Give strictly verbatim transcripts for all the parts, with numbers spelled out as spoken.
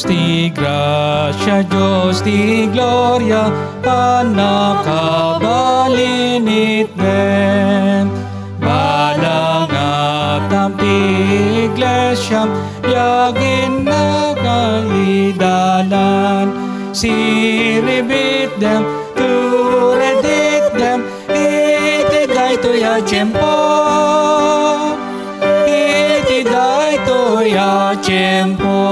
Ti grasia, Dios ti gloria, a nakabalinitdem. Balangatam ti iglesiam, diak innak a idalan. Siribitdem, tureditdem, iti daytoy a tiempo, iti daytoy a tiempo.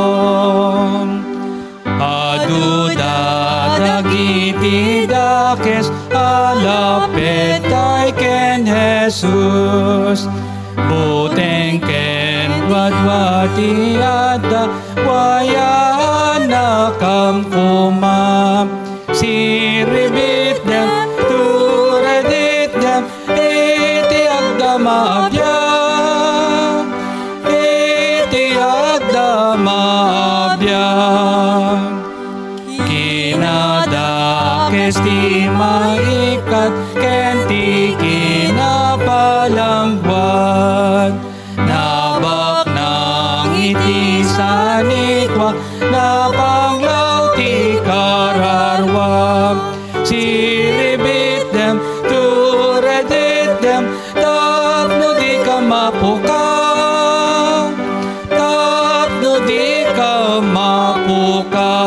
Adu da dagiti dakes a lappettay ken Jesus. Buteng ken wadwad ti adda, wayannakam koma. Siribitdem, tureditdem, iti agdama a biag, iti agdama a biag. Kinadakes ti maikkat ken ti kinapalangguad. Nabaknang iti sanikua, napanglaw ti kararuak. Siribitdem, tureditdem, tapno dika mapukaw, tapno dika mapukaw.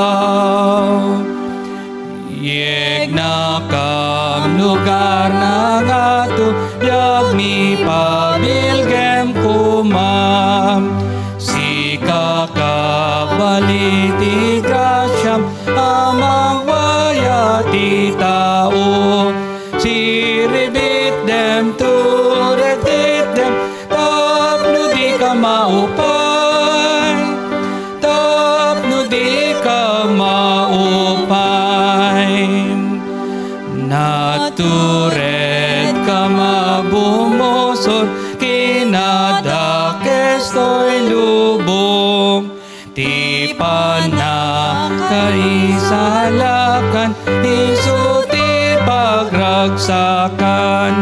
Yegna kam lugar nga adu, diak mipabilgem koma. Sika kabali ti grasiam, a mangwaya ti tao. Siribitdem, tureditdem, tapno dika maupay, tapno dika maupay. Naturedka a bumusor, kinadakes toy lubong. Ti pannakaisalakan, isu ti pagragsakan.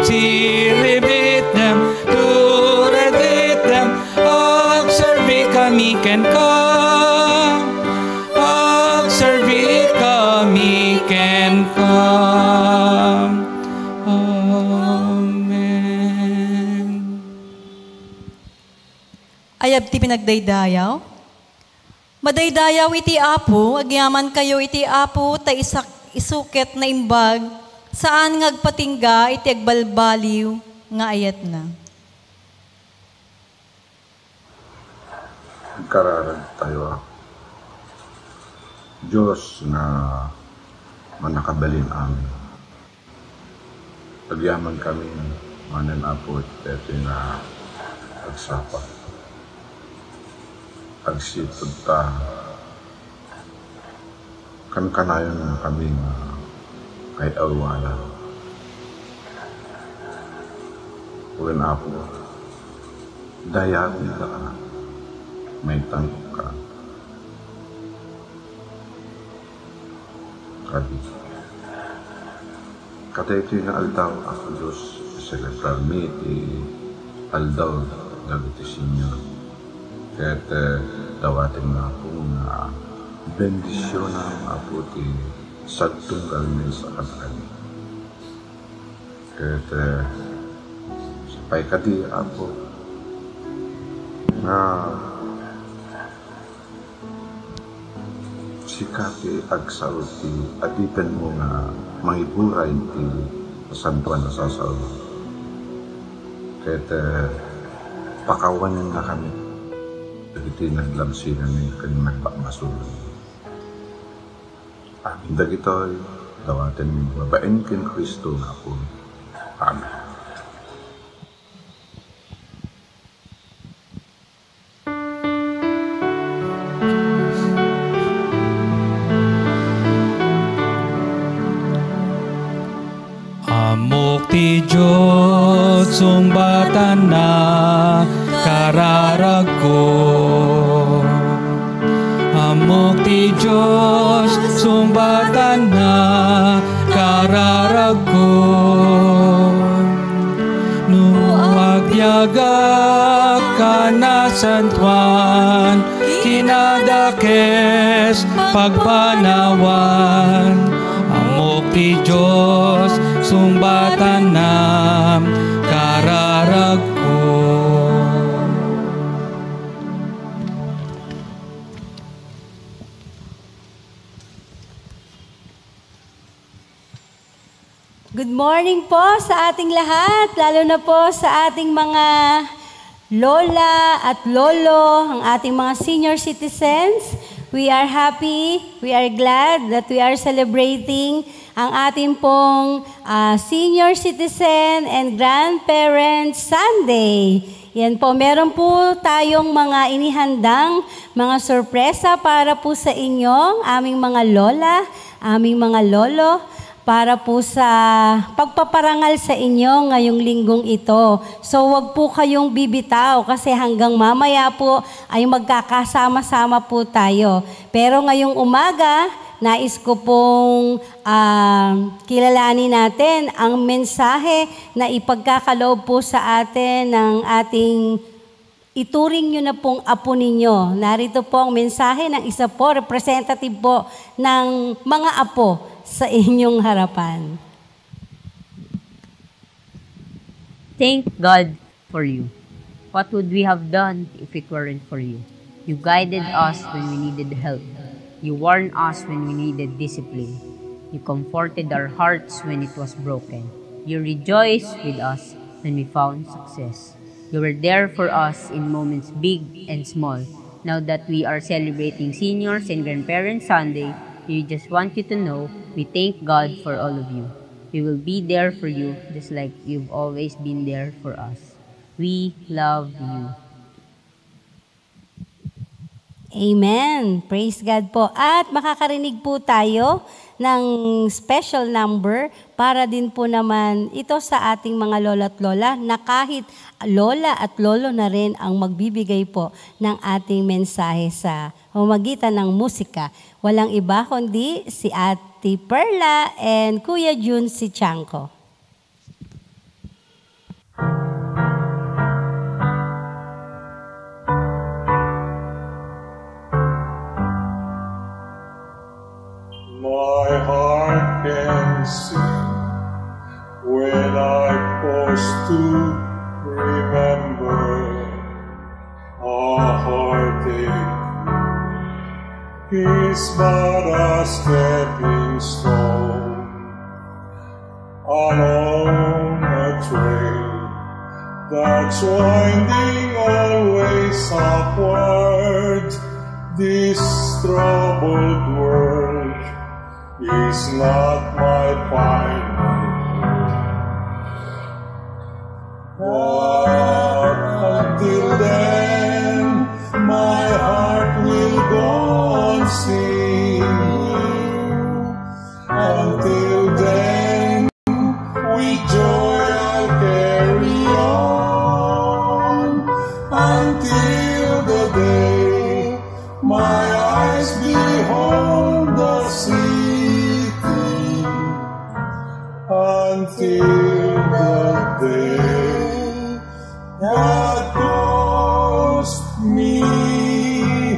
Siribitdem, tureditdem, agserbikami kenka. Agserbikami kenka. Amen. Ayab ti pinagdaydayaw. Madaydayaw iti Apo, agyamankayo iti Apo, ta isak-, isu ket naimbag, saan nga agpatingga iti agbalbaliw nga ayatna. Agkararag tayo, Apo. Dios nga mannakabalin amin. Agyamankami manen, Apo, iti daytoy nga agsapa. Agsipud ta, kankanayonnakami nga ay-awanan. Wen, Apo, dayawendaka, maitanokka. Kadi, kadaytoy nga aldaw, Apo Dios, iselebrarmi ti aldaw dagiti senior. Ket, eh, dawatenmi, Apo, nga bendisionam, Apo, ti sagtunggalmi kadakami. Ket, eh, sapay kadi, Apo, nga sika ti agsao ti adipenmo nga mangiburay ti nasantoan a sasao. Ket, eh, pakawanennakami dagiti naglabsinami ken nagbakbasolmi. Amin dagitoy, dawatenmi babaen ken Cristo nga Apomi. Amen. Ammok ti Dios, sungbatanna kararagko. Ammok ti Dios, sungbatanna kararagko. No agbiagak a nasantoan, kinadake Yes, pagpanawan, ammok ti Dios, sungbatannam, kararagko. Good morning po sa ating lahat, lalo na po sa ating mga lola at lolo, ang ating mga senior citizens. We are happy, we are glad that we are celebrating ang ating pong, ah, Senior Citizen and Grandparents Sunday. Yan po, meron po tayong mga inihandang mga sorpresa para po sa inyo, aming mga lola, aming mga lolo, para po sa pagpaparangal sa inyo ngayong linggong ito. So, wag po kayong bibitaw kasi hanggang mamaya po ay magkakasama-sama po tayo. Pero ngayong umaga, nais ko pong, ah, kilalanin natin ang mensahe na ipagkakaloob po sa atin ng ating ituring nyo na pong apo ninyo. Narito po ang mensahe ng isa po, representative po ng mga apo sa inyong harapan. Thank God for you. What would we have done if it weren't for you? You guided us when we needed help. You warned us when we needed discipline. You comforted our hearts when it was broken. You rejoiced with us when we found success. You were there for us in moments big and small. Now that we are celebrating Seniors and Grandparents Sunday, we just want you to know we thank God for all of you. We will be there for you just like you've always been there for us. We love you. Amen. Praise God po. At makakarinig po tayo ng special number para din po naman ito sa ating mga lolo't lola na kahit lola at lolo na rin ang magbibigay po ng ating mensahe sa pamamagitan ng musika. Walang iba kundi si Ate Perla and Kuya Jun si Chanko. My heart can sing when I pause to remember a heartache is but a stepping stone along a trail that's winding always upward. This troubled world is not my final. But until then, my heart will go on singing. Until then, with joy I'll carry on. Until the day my eyes behold the city. Until the day that calls me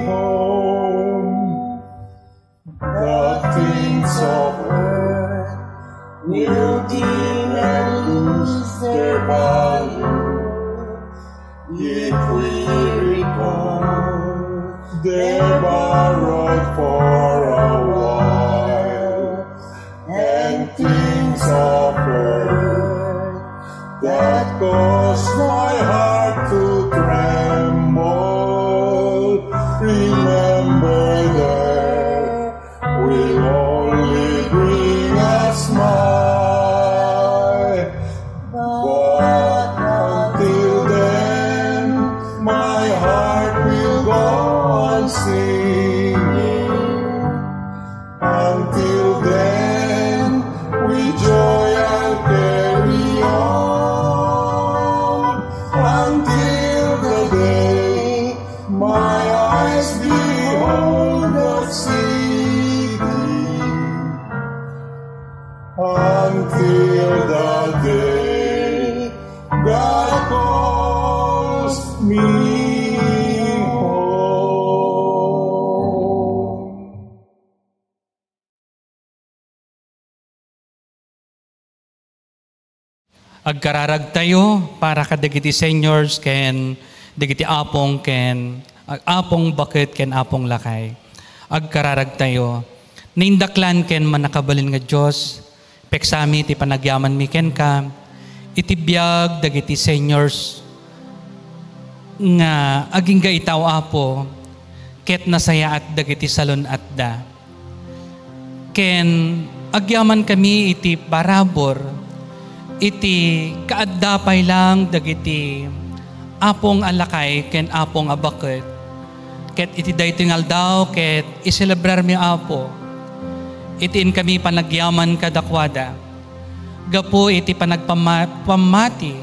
home. The things of earth will dim and lose their value if we recall they're borrowed for a while. And things of earth that cause my heart to tremble, remember there will only bring a smile. But until then, my heart will go on singing. Agkararagtayo para kadagiti seniors ken dagiti apong ken, apong baket ken apong lakay. Agkararagtayo. Naindaklan ken mannakabalin nga Dios, peksami ti panagyamanmi kenka iti biag dagiti seniors nga agingga itaw, Apo, ket nasayaat dagiti salun-atda. Ken agyamankami iti parabur, iti kaadda pay lang dagiti apong a lakay ken apong a baket. Ket iti daytoy nga aldaw, ket iselebrarmi, Apo, iti inkami panagyaman kadakuada. Gapu iti panagpamma-, pammati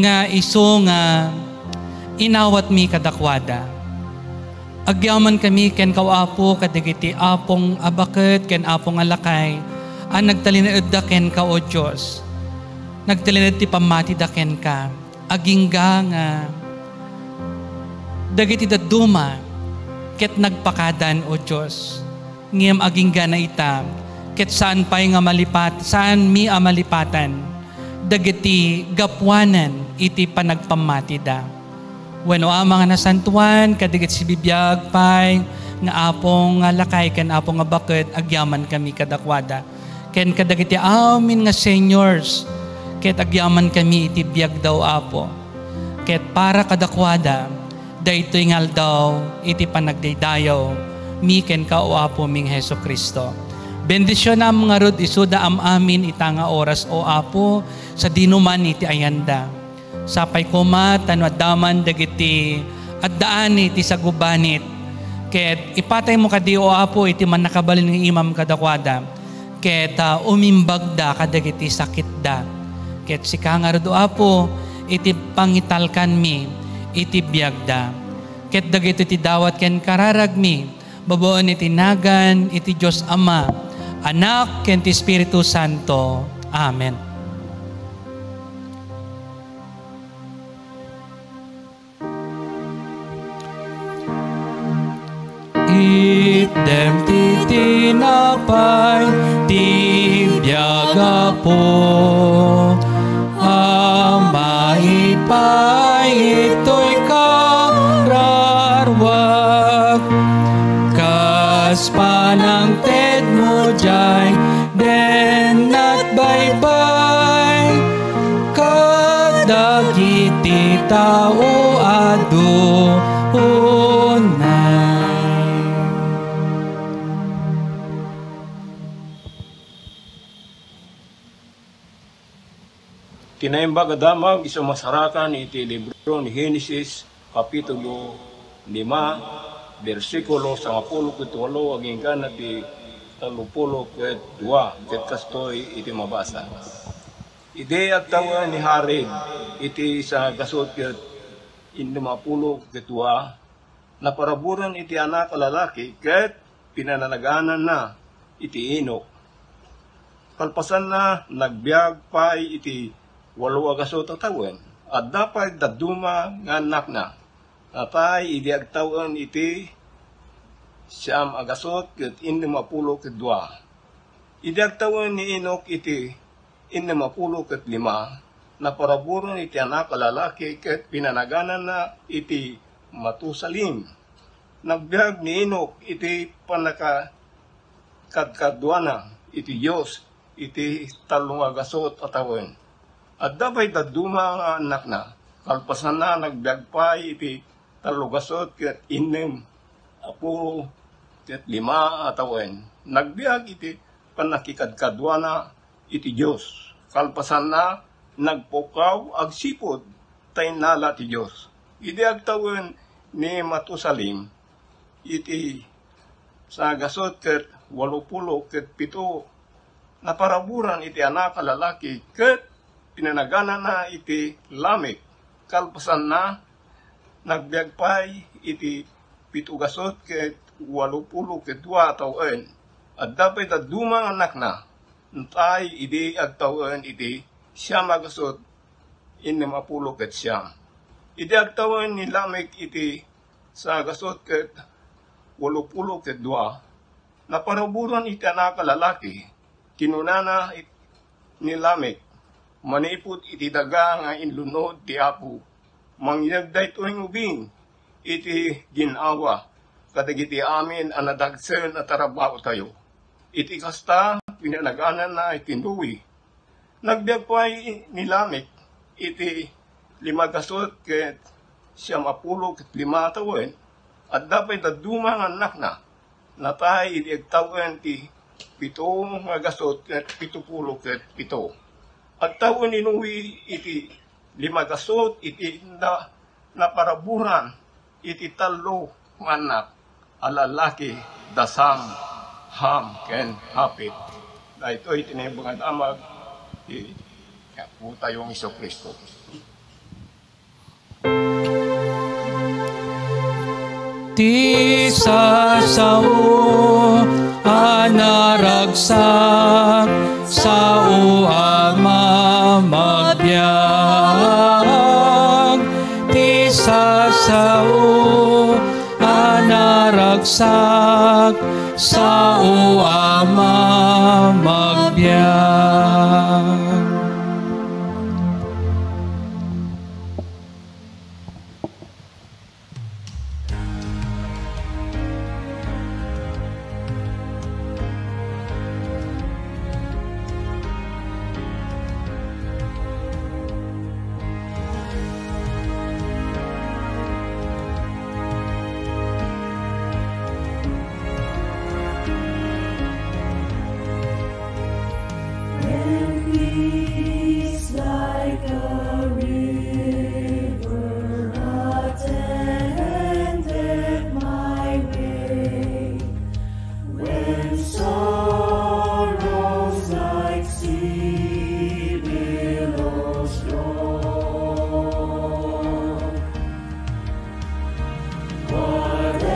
nga isu nga inawatmi kadakuada. Agyamankami kenka, O Apo, kadagiti apong a baket ken apong a lakay a nagtalinaedda kenka, O Dios. Nagtalinaed ti pammatida kenka. Agingga nga dagiti dadduma ket nagpakadan, O Dios. Ngem aginggana ita, ket saan pay nga malipat-, saanmi a malipatan dagiti gapuanan iti panagpammatida. Wenno, Ama nga nasantoan, kadagiti sibibiag pay nga apong nga lakay ken apong nga baket, agyamankami kadakuada. Ken kadagiti amin nga seniors, ket agyamankami iti biagda, O Apo. Ket para kadakuada, daytoy nga aldaw iti panagdaydayaw mi kenka, O Apomi nga Jesu-Cristo. Bendisionam ngarud isuda am-amin ita nga oras, O Apo, sadino man iti ayanda. Sapay koma ta no adda man dagiti addaan iti sagubanit, ket ipataymo kadi, O Apo, iti mannakabalin nga imam kadakuada. Ket, ah, umimbagda kadagiti sakitda. Ket sika ngarud, O Apo, iti pangitalkanmi iti biagda. Ket dagitoy ti dawat ken kararagmi, babaen iti nagan iti Dios Ama, Anak, ken ti Espiritu Santo. Amen. Itdem ti tinapay ti biag, Apo, a maipay itoy kararwak, kas panangtedmo diay dennat baybay kadagiti tao a duunay. Ti Naimbag a Damag isu masarakan iti libro ni Genesis, Kapitulo lima, bersikulo sangapulo ket walo, agingga na ti tallopulo ket dua, ket kastoy iti mabasa. Idi agtawen ni Jared iti sangagasut ket innem a pulo ket dua, naparaburen iti anak a lalaki ket pinananagananna iti Enoc. Kalpasanna, nagbiag pay iti walo a gasut a tawen. Adda pay dadduma nga annakna. Natay idi agtawen iti siam a gasut ket innem a pulo ket dua. Idi agtawen ni Enoc iti innem a pulo ket lima, naparaburen iti anak a lalaki ket pinanagananna iti Matusalem. Nagbiag ni Enoc iti pannaka-, kadkaduana iti Dios iti tallo nga gasut a tawen. Adda pay dadduma nga annakna. Kalpasanna, nagbiag pay iti tallo gasut ket innem a pulo ket lima a tawen. Nagbiag iti pannakikadkaduana iti Dios. Kalpasanna, nagpukkaw agsipud ta innala ti Dios. Idi agtawen ni Matusalem iti sangagasut ket walo pulo ket pito, naparaburan iti anak a lalaki ket pinanaganana iti Lamek. Kalpasanna, nagbiag pay iti pito gasut ket walo pulo ket dua a tawen. Adda pay dadduma nga annakna. Natay idi agtawen iti siam a gasut innem a pulo ket siam. Idi agtawen ni Lamek iti sangagasut ket walo pulo ket dua, naparaburan iti anak a lalaki. Kinunana it-, ni Lamek, Manipud iti daga nga inlunod ti Apo, mangyeg daytoy nga ubing iti gin-awa kadagiti amin a nadagsen a tarabaotayo. Iti kasta, pinanagananna iti Noe. Nagbiag pay ni Lamek iti limagasut ket siamapulo ket lima a tawen. Adda pay dadduma nga annakna. Natay idi agtawen ti pito nga gasut ket pitopulo ket pito. Agtawen ni Noe iti limagasut iti inda naparaburan iti tallo nga annak a lalaki, da Sam, Ham, ken Hapit. Daytoy ti Naimbag a Damag ti Apotayo nga Jesu-Cristo. Ti sasao a naragsak, sao a mamagbiag. Ti sasao a naragsak, sao a mamagbiag. When peace like a river attendeth my way, when sorrows like sea billows roll, whatever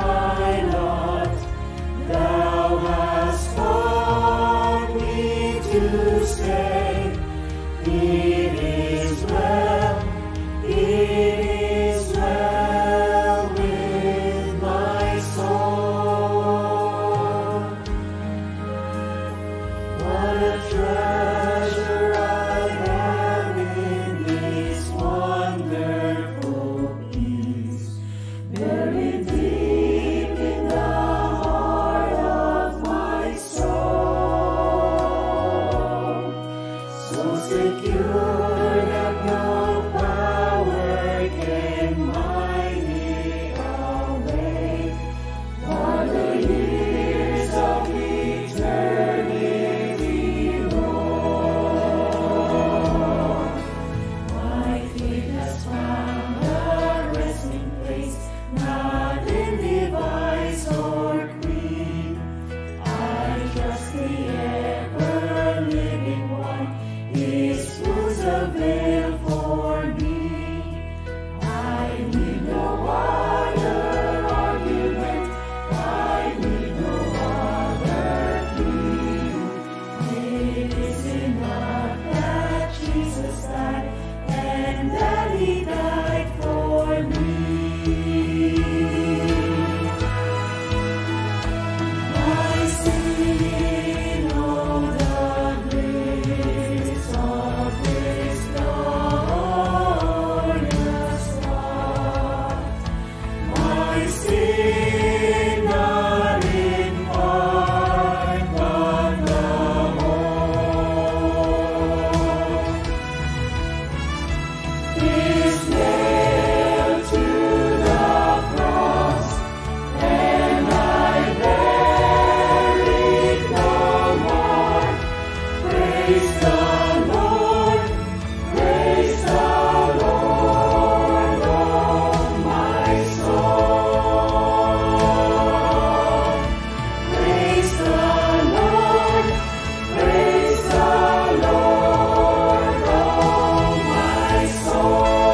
my lot, thou hast taught me to say, it is well, it is well with my soul. What a treasure I have in this wonderful peace, buried deep in the heart of my soul, so secure that no power can mine it away. For the years of eternity roll, my faith has found a resting place, not in device or creed. I trust the ever-living one, his wounds avail for me. I need no other argument, I need no other plea. It is enough that Jesus died and that he died for me. My sin, oh, the grace of this glorious thought. My sin, not in part, but the whole, is nailed to the cross, and I bear it no more. Praise the Lord, praise the Lord, oh my soul. Praise the Lord, praise the Lord, oh my soul.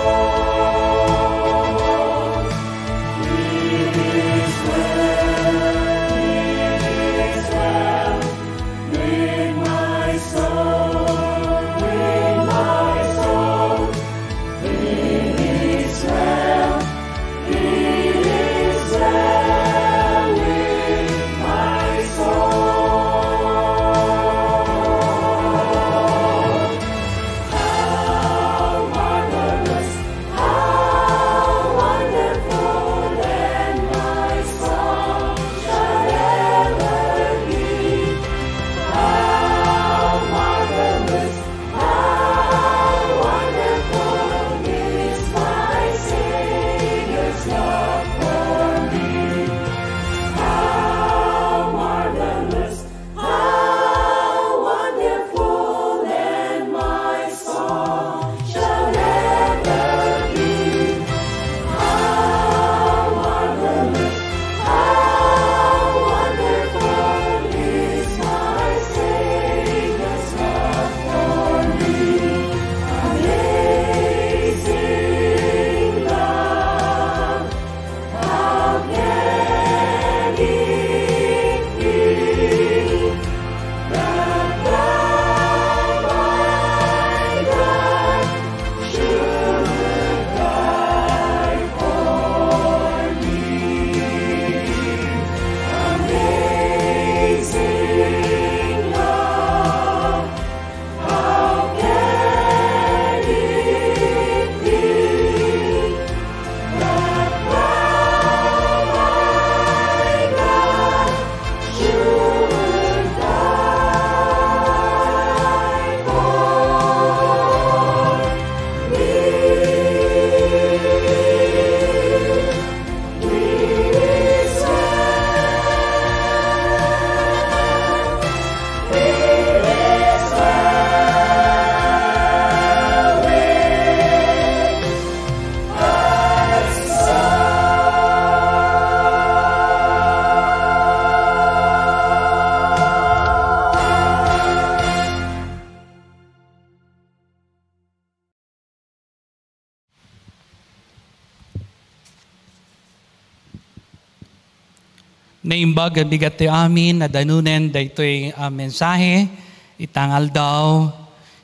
Naimbag a bigat ti amin a danunen daytoy a mensahe ita nga aldaw,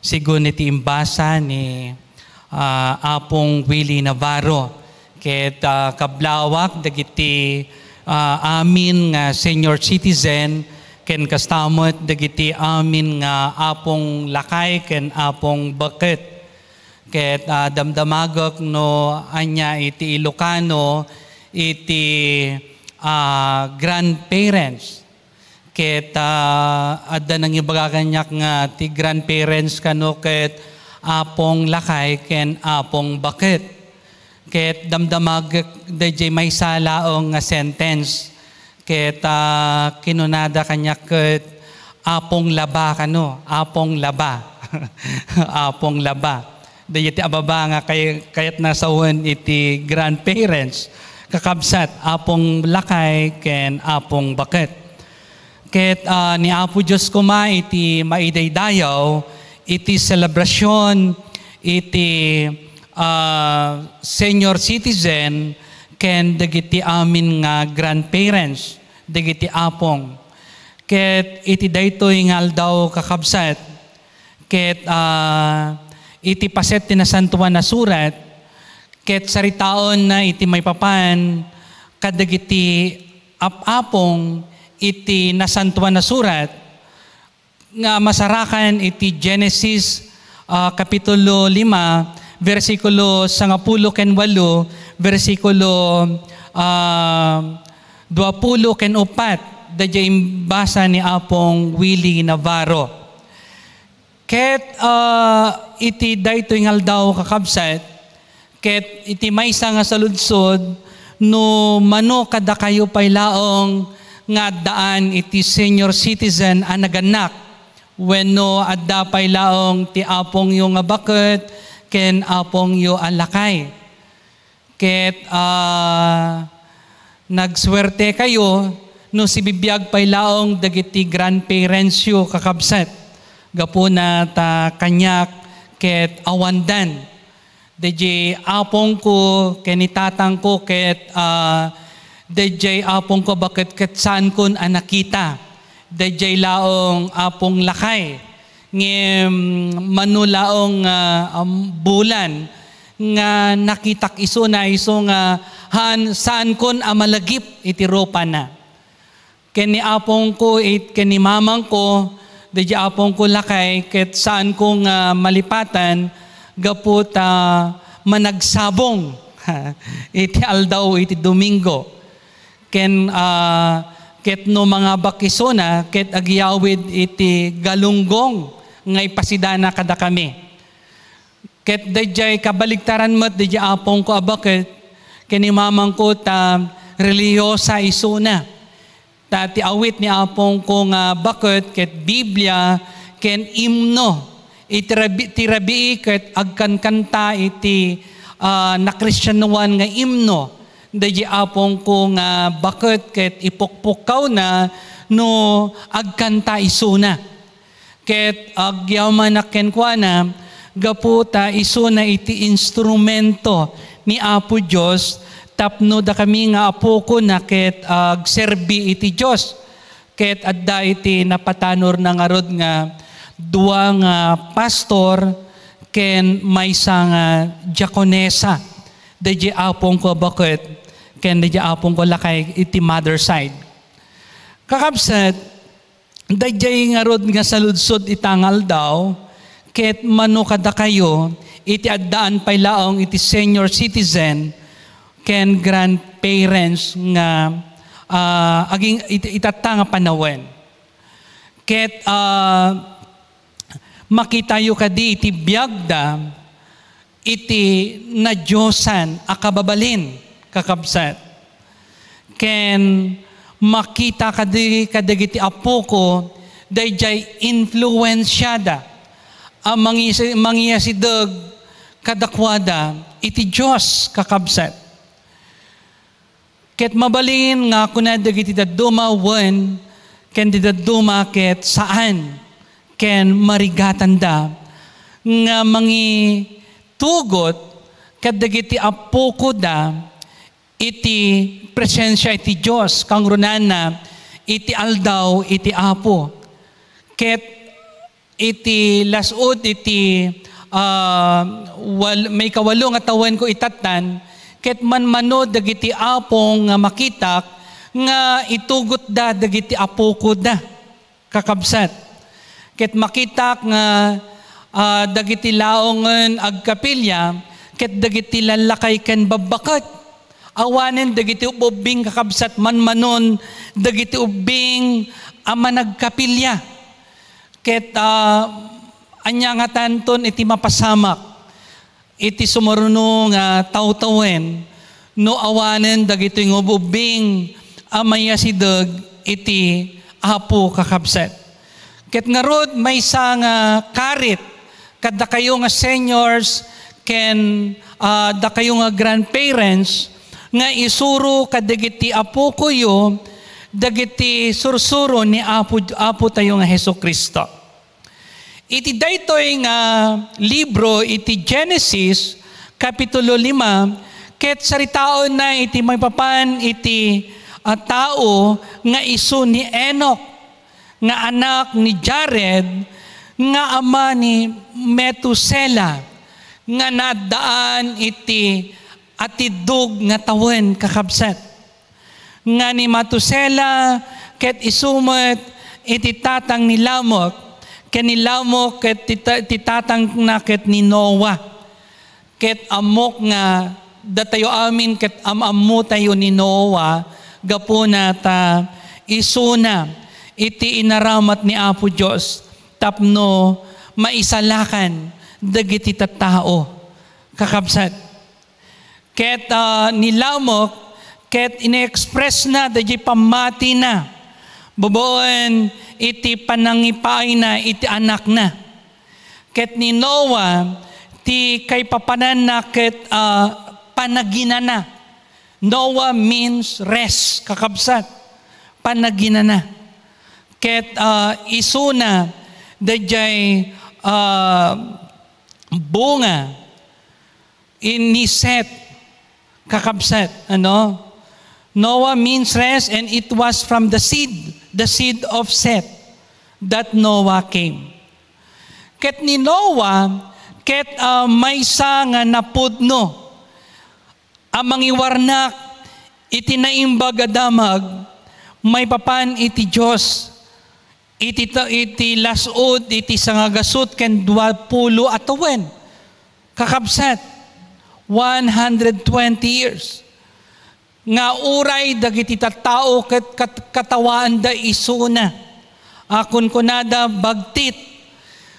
sigun iti imbasa ni, ah, Apong Willie Navarro. Ket, ah, kablawak dagiti, ah, amin nga senior citizen ken kasta met dagiti amin nga apong lakay ken apong baket. Ket, ah, damdamagek no ania iti Ilocano iti, ah, grandparents. Ket, ah, adda nangibaga kaniak nga ti grandparents kano ket apong lakay ken apong baket. Ket damdamagek daydiay maysa laeng nga sentence. Ket, ah, kinunada kaniak ket apong laba kano, apong laba. Apong laba. Daydiay ti ababa nga kay-, kayatna sawen iti grandparents, kakabsat, apong lakay ken apong baket. Ket, ah, ni Apo Dios koma iti maidaydayaw iti selebrasyon iti, ah, senior citizen ken dagiti amin nga grandparents, dagiti apong. Ket iti daytoy nga aldaw, kakabsat, ket, ah, iti paset ti Nasantoan a Surat, ket saritaenna iti maipapan kadagiti ap-apong iti Nasantoan a Surat nga masarakan iti Genesis, ah, Kapitulo lima, bersikulo sangapulo ken walo, bersikulo, ah, duapulo ken uppat, daydiay imbasa ni Apong Willie Navarro. Ket, ah, iti daytoy nga aldaw, kakabsat, ket iti maysa nga saludsod, no mano kadakayo pay laeng nga addaan iti senior citizen a nagannak, wenno adda pay laeng ti apongyo nga baket ken apongyo a lakay. Ket, ah, nagsuerte kayo no sibibiag pay laeng dagiti grandparents-yo, kakabsat, gapuna ta kaniak ket awandan. Daydiay apongko ken ni tatangko ket, ah, daydiay apongko baket ket saankon a nakita. Daydiay laeng apong lakay. Ngem mano laeng nga, um, bulan nga nakitak isuna isu nga haan, saankon a malagip iti rupana. Ken ni apongko it-, ken ni mamangko, daydiay apongko lakay, ket saanko nga malipatan gapu ta managsabong iti aldaw iti Domingo. Ken, ah, ket no mangabak isuna, ket agyawid iti galunggong nga ipasidana kadakami. Ket daydiay kabaligtaran met daydiay apongko a baket ken ni mamangko ta relihiyosa isuna. Ta ti awit ni apongko nga baket ket Biblia ken imno. Iti rabi-, ti rabii ket agkankanta iti, ah, nakristianoan nga imno. Daydiay apongko nga baket ket ipukpukkawna no agkanta isuna. Ket agyamanak kenkuana gapu ta isuna iti instrumento ni Apo Dios tapno dakami nga apokona ket agserbi iti Dios. Ket adda iti napatanorna ngarud nga dua nga pastor ken maysa nga diakonesa. Daydiay apongko a baket ken daydiay apongko a lakay iti mother side. Kakabsat, daydiay ngarud nga saludsod ita nga aldaw, ket mano kadakayo iti addaan pay laeng iti senior citizen ken grandparents nga, ah, aging it-, itatta nga panawen. Ket, ah, makitayo kadi iti biagda iti nadiosan a kababalin, kakabsat. Ken makita kadi kadagiti apoko daydiay influensiada a mangisi-, mangiyasideg kadakuada iti Dios, kakabsat. Ket mabalin nga kuna dagiti dadduma wen ken ti dadduma ket saan ken marigatanda nga mangitugot kadagiti appokoda iti presensia iti Dios, kangrunana iti aldaw iti Apo. Ket iti las-ud iti, ah, wal-, maikawalo nga tawen ko itattan, ket manmano dagiti Apo nga makitak nga itugotda dagiti apokoda, kakabsat. Ket makitak nga, ah, dagiti laongen agkapilya, ket dagiti lallakay ken babbaket. Awanen dagiti ub-ubbing, kakabsat, manmanon dagiti ubbing a managkapilya. Ket, ah, ania ngatanton iti mapasamak iti sumuruno nga tawtawen no awanen dagitoy nga ub-ubbing a maiyasideg iti Apo, kakabsat? Ket ngarud, maysa nga karit kadakayo nga seniors ken, ah, dakayo nga grandparents nga isuro kadagiti apokoyo dagiti sursuro ni Apo, Apo tayo nga Jesu-Cristo. Iti daytoy nga libro, iti Genesis, Kapitulo lima, ket saritaenna iti maipapan iti, ah, tao nga isu ni Enoch, nga anak ni Jared, nga ama ni Metusela, nga naaddaan iti atiddog nga tawen, kakabsat. Nga ni Metusela ket isu met iti tatang ni Lamech, ken ni Lamech ket ti ta-, ti tatangna ket ni Noah. Ket ammok nga datayo amin ket am-ammotayo ni Noah gapuna ta isuna iti inaramat ni Apo Dios tapno maisalakan dagiti tattao, kakabsat. Ket, ah, ni Lamech ket ine-expressna daydi pammatina babaen iti panangipaayna iti anakna. Ket ni Noah ti kaipapananna ket, ah, panaginana. Noah means rest, kakabsat. Panaginana. Ket, ah, isuna daydiay, ah, bunga ni Seth, kakabsat, ano? Noah means rest, and it was from the seed, the seed of Seth, that Noah came. Ket ni Noah, ket, ah, maysa nga napudno a mangiwarnak iti naimbag a damag maipapan iti Dios. Iti ta-, iti las-ud iti sangagasut ken duapulo a tawen, kakabsat, one hundred twenty years. Nga uray dagiti tattao ket kat-, katawaanda isuna, a kunkunada bagtit,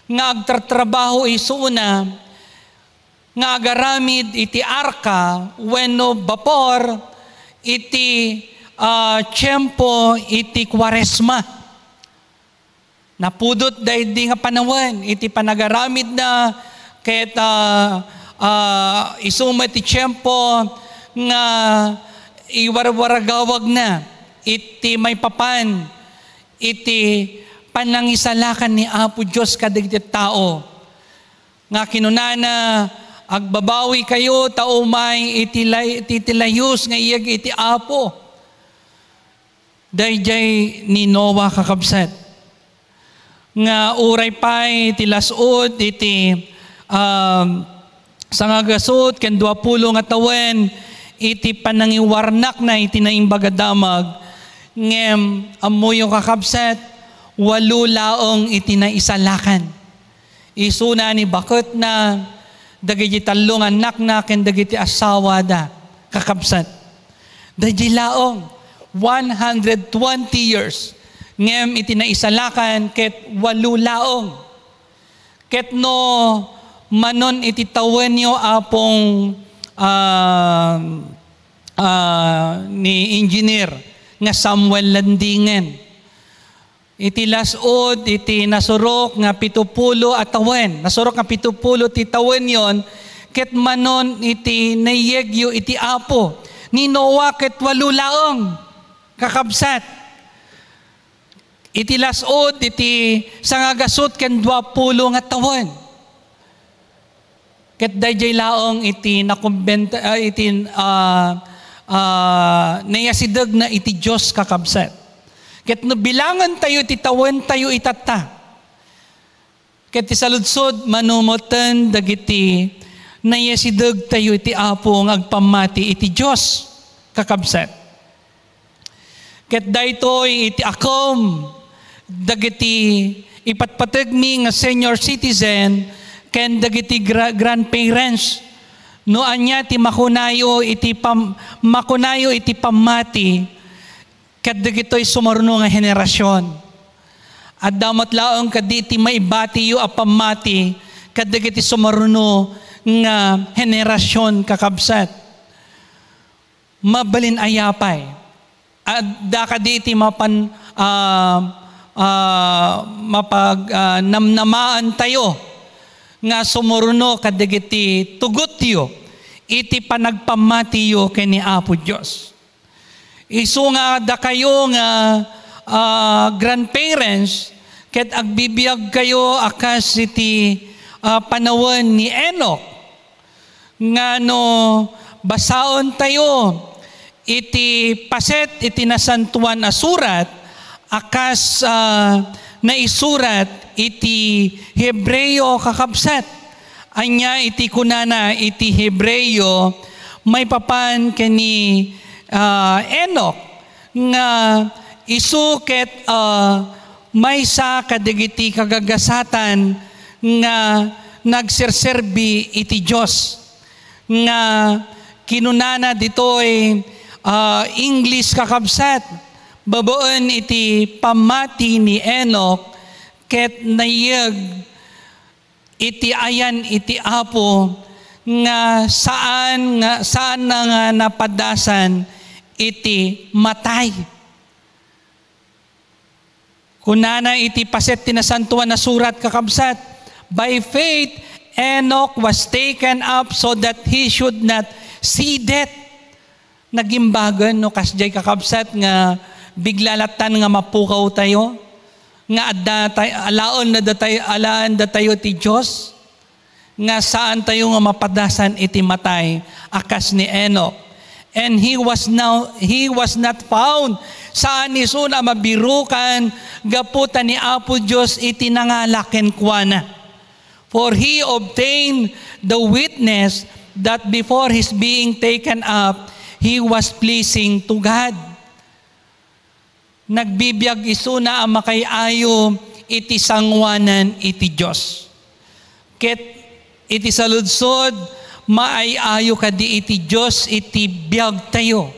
nga agtartrabaho isuna, nga agaramid iti arka wenno bapor iti, ah, tiempo iti Kuaresma. Napudot daydi nga panawen iti panagaramidna ket, ah, ah, isu met ti tiempo nga iwarwaragawagna iti maipapan iti panangisalakan ni Apo Dios kadagiti tao. Nga kinunana, "Agbabawikayo ta umay iti lay-, iti, iti layus nga iyeg iti Apo." Daydiay ni Noah, kakabsat, nga uray pay ti las-ud iti, um, sangagasut ken duapulo nga tawen iti panangiwarnakna iti Naimbag a Damag, ngem ammoyo, kakabsat, walo laeng iti naisalakan. Isuna ni baketna, dagiti tallo nga annakna, ken dagiti asawada, kakabsat. Daydiay laeng, one hundred twenty years. Ngem iti naisalakan, ket walo laeng. Ket no manon iti tawenyo, Apong, ah, ah, ni Engineer nga Samuel Landingen. Iti las-ud iti nasurok nga pitupulo a tawen, nasurok nga pitupulo ti tawenyon, ket manon iti nayegyo iti Apo. Ni Noah ket walo laeng, kakabsat. Iti las-ud iti sangagasut ken duapulo nga tawen. Ket daydiay laeng iti nakumbenta-, ah, iti, ah, ah, nayasidegna iti Dios, kakabsat. Ket no bilangantayo iti tawentayo itatta, ket ti saludsod, mano metten dagiti nayasidegtayo iti Apo nga agpammati iti Dios, kakabsat. Ket daytoy iti akum dagiti ipatpategmi nga senior citizen ken dagiti gra-, grandparents. No ania ti makunayo iti pam-, makunayo iti pammati ket dagitoy sumaruno nga henerasion. Adda met laeng kadi iti maibatiyo a pammati ket dagiti sumaruno nga henerasion, kakabsat. Mabalin aya pay? Adda kadi iti mapan-, ah, ah, mapag-, ah, namnamaantayo nga sumuruno kadagiti tugotyo iti panagpammatiyo ken ni Apo Dios? Isu nga dakayo nga, ah, grandparents, ket agbibiagkayo a kas iti, ah, panawen ni Enoc. Nga no basaentayo iti paset iti Nasantoan a Surat a kas, ah, naisurat iti Hebreo, kakabsat. Ania iti kunana iti Hebreo maipapan ken ni, ah, Enoc nga isu ket, ah, maysa kadagiti kagagasatan nga nagserserbi iti Dios, nga kinunana ditoy, ah, English, kakabsat, babaen iti pammati ni Enoc, ket nayeg iti ayan iti Apo nga saan nga, saanna nga napadasan iti matay. Kunana iti paset ti Nasantoan a Surat, kakabsat, "By faith, Enoch was taken up so that he should not see death." Nagimbagen no kasdiay, kakabsat, nga bigla lattan nga mapukawtayo, nga adda tay-, alaen na datay-, alaen datayo ti Dios. Nga saantayo nga mapadasan iti matay a kas ni Enoch. And he was now, he was not found. Saan isuna a mabirukan gapu ta ni Apo Dios iti nangala kenkuana. For he obtained the witness that before his being taken up, he was pleasing to God. Nagbibiag isuna a makaay-ayo iti sangoanan iti Dios. Ket iti saludsod, maay-ayo kadi iti Dios iti biagtayo.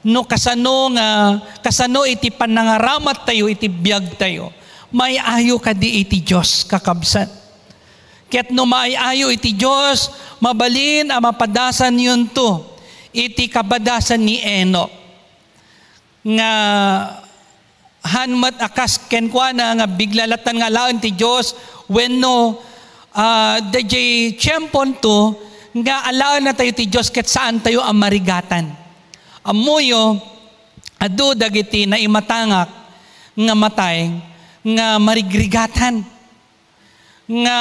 No kasano nga, kasano iti panangaramattayo iti biagtayo, maay-ayo kadi iti Dios, kakabsat. Ket no maay-ayo iti Dios, mabalin a mapadasanyonto iti kabadasan ni Enoch. Nga han met a kas kenkuana nga bigla lattan nga alaen ti Dios wenno, ah, daydiay tiemponto nga alaennatayo ti Dios ket saantayo a marigatan. Ammoyo, adu dagiti naimatangak nga matay nga marigrigatan. nga,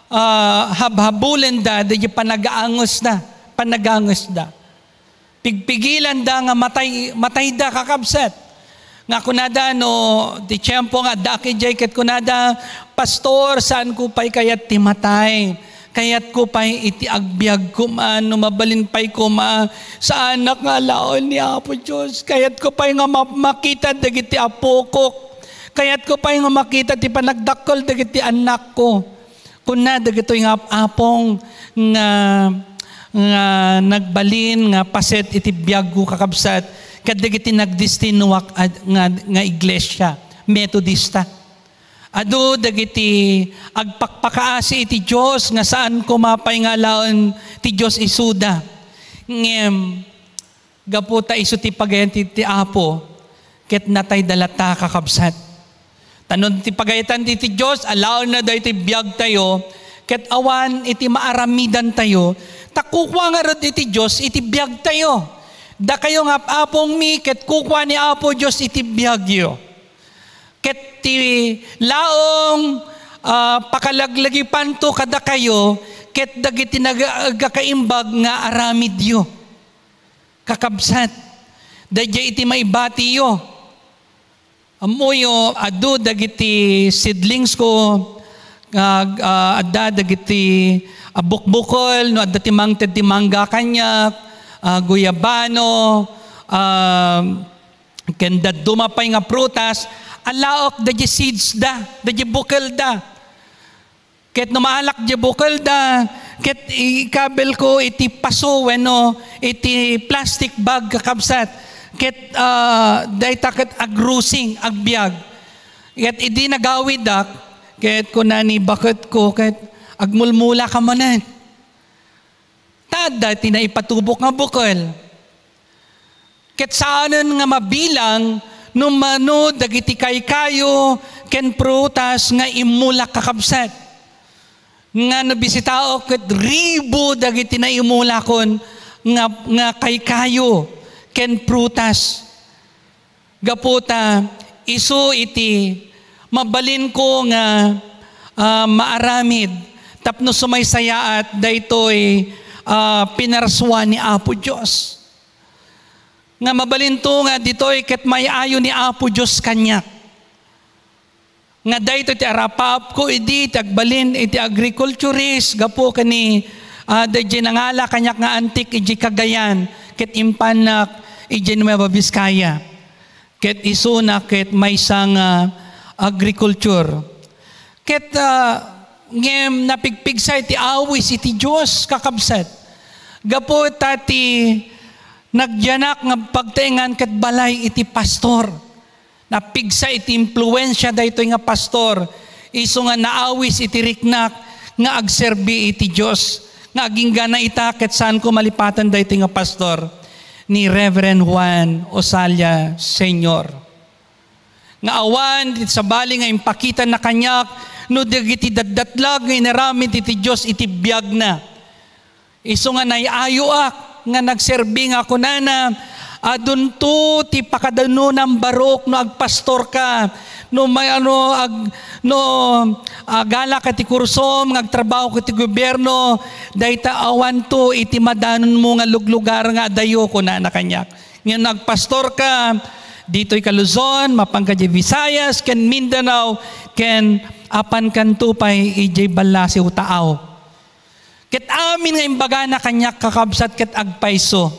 ah, habhabulenda dagiti panagaangesda, panagaangesda. Pigpigilanda nga matay, matayda, kakabsat. Nga kunada no ti tiempo nga adda idiay ket kunada, "Pastor, saanko pay kayat ti matay. Kayatko pay iti agbiag koma, no mabalin pay koma. Saanak nga alaen ni Apo Dios. Kayatko pay nga ma-, makita dagiti apokok." Kayatko pay nga makita ti panagdakkel dagiti annakko. Kuna dagitoy nga apapong nga, nga nagbalin nga paset iti biagko, kakabsat, ket dagiti nagdestinoak a, nga, nga iglesia, Metodista. Adu dagiti agpakpakaasi iti Dios nga saan koma pay nga alaen ti Dios isuda. Ngem, gapu ta isu ti pagayan ti, ti Apo, ket natayda latta, kakabsat. Ta no ti pagayan ti, ti Dios, alaenna daytoy biagtayo, ket awan iti maaramidantayo, ta kukua ngarud iti Dios iti biagtayo. Dakayo nga ap-apongmi, ket kukua ni Apo Dios iti biagyo. Ket ti laeng, ah, pakalaglagipanto kadakayo, ket dagiti nag-, agakaimbag nga aramidyo. Kakabsat, daydiay iti maibatiyo. Ammoyo, adu dagiti seedlings ko, nga, ah, adda dagiti, ah, bukbukel, no adda ti mangted ti mangga kaniak, ah, guyabano, ah, ken dadduma pay nga prutas, alaok dagiti seeds da, dagiti bukel da. Ket no maalak diay bukel da, ket ikabelko iti paso wenno iti plastic bag, kakabsat. Ket, ah, dayta ket agrusing, agbiag. Ket idi nagawidak, ket kuna ni baketko, ket agmulmula ka manen. Ta adda ti naipatubok nga bukel. Ket saanen nga mabilang no mano dagiti kaykayo ken prutas nga immulak, kakabsat. Nga nabisitaok ket ribu dagiti naimulakon nga, nga kaykayo ken prutas. Gapu ta isu iti mabalinko nga, ah, maaramid tapno sumaysayaat daytoy, ah, pinarsuan ni Apo Dios. Nga mabalinto nga ditoy ket may-ayo ni Apo Dios kaniak. Nga daytoy ti arapaapko idi ti agbalin iti agriculturist gapu ken ni, ah, daydiay nangala kaniak nga antik idiay Cagayan ket impannak idiay Nueva Vizcaya. Ket isuna ket maysa nga agriculture. Ket, ah, ngem napigpigsa iti awis iti Dios, kakabsat. Gapu ta ti nagyanak nga pagtaengan ket balay iti pastor. Napigsa iti impluensia daytoy nga pastor, isu nga naawis iti riknak nga agserbi iti Dios, nga aginggana ita ket saanko malipatan daytoy nga pastor ni Reverend Juan Osalia Senior. Nga awan ti sabali nga impakitanna kaniak no dagiti datdatlag nga inaramid iti Dios iti biagna. Isu nga nay-ayoak nga nagserbi nga kunana, "Adunto ti pakadanonam, barok, no agpastorka, no may ano, ag-, no agalaka ti kursom, nga agtrabahoka iti gobierno, dayta awanto iti madanonmo nga luglugar nga adayo," kunana kaniak. Ngem no agpastorka, ditoy ka Luzon, mapanka diay Visayas, ken Mindanao, ken apankanto pay idiay Ballasiw Taaw. Ket amin nga imbagana kaniak, kakabsat, ket agpayso.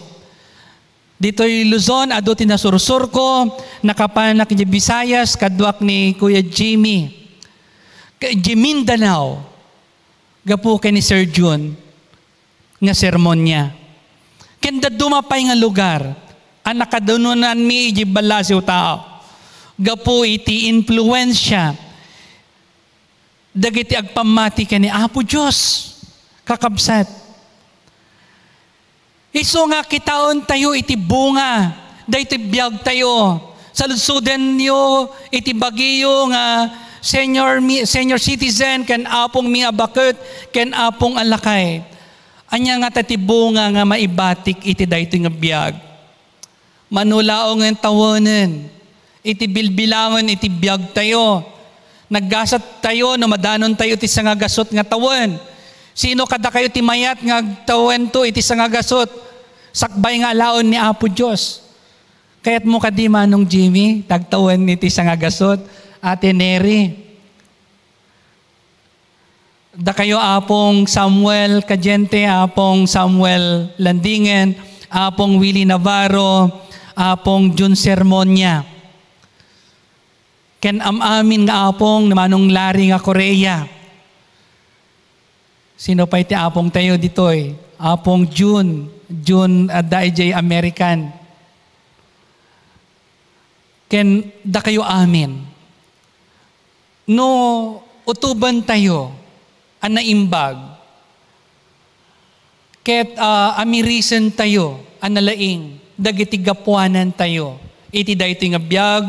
Ditoy Luzon, adu ti nasursurko, nakapanak idiay Visayas, kaduak ni Kuya Jimmy. Ka-, idiay Mindanao, gapu ken ni Sir Jun nga sermonnia. Ken dadduma pay nga lugar a nakadanonanmi idiay Ballasiw Taaw gapu iti influensia dagiti agpammati ken ni Apo Dios, kakabsat. Isu nga kitaentayo iti bunga daytoy biagtayo. Saludsodenyo iti bagiyo nga senior mi-, senior citizen ken apongmi a baket ken apong a lakay. Ania ngata ti bunga nga maibatik iti daytoy nga biag? Mano laengen tawenen iti bilbilangen iti biagtayo. Naggasattayo no madanontayo iti sangagasut nga tawen. Sino kadakayo ti mayat nga agtawento iti sangagasut? Sakbay nga alaen ni Apo Dios. Kayatmo kadi, Manong Jimmy, ti agtawen iti sangagasut, Ate Neri? Dakayo, Apong Samuel Cadiente, Apong Samuel Landingen, Apong Willie Navarro, Apong Jun Sermonia. Ken am-amin nga apong ni Manong Larry nga Correa. Sino pay ti apongtayo ditoy? Apong Jun, Jun, adda idiay American. Ken dakayo amin. No utobentayo a naimbag, ket, ah, amirisentayo a nalaing dagiti gapuanantayo iti daytoy nga biag,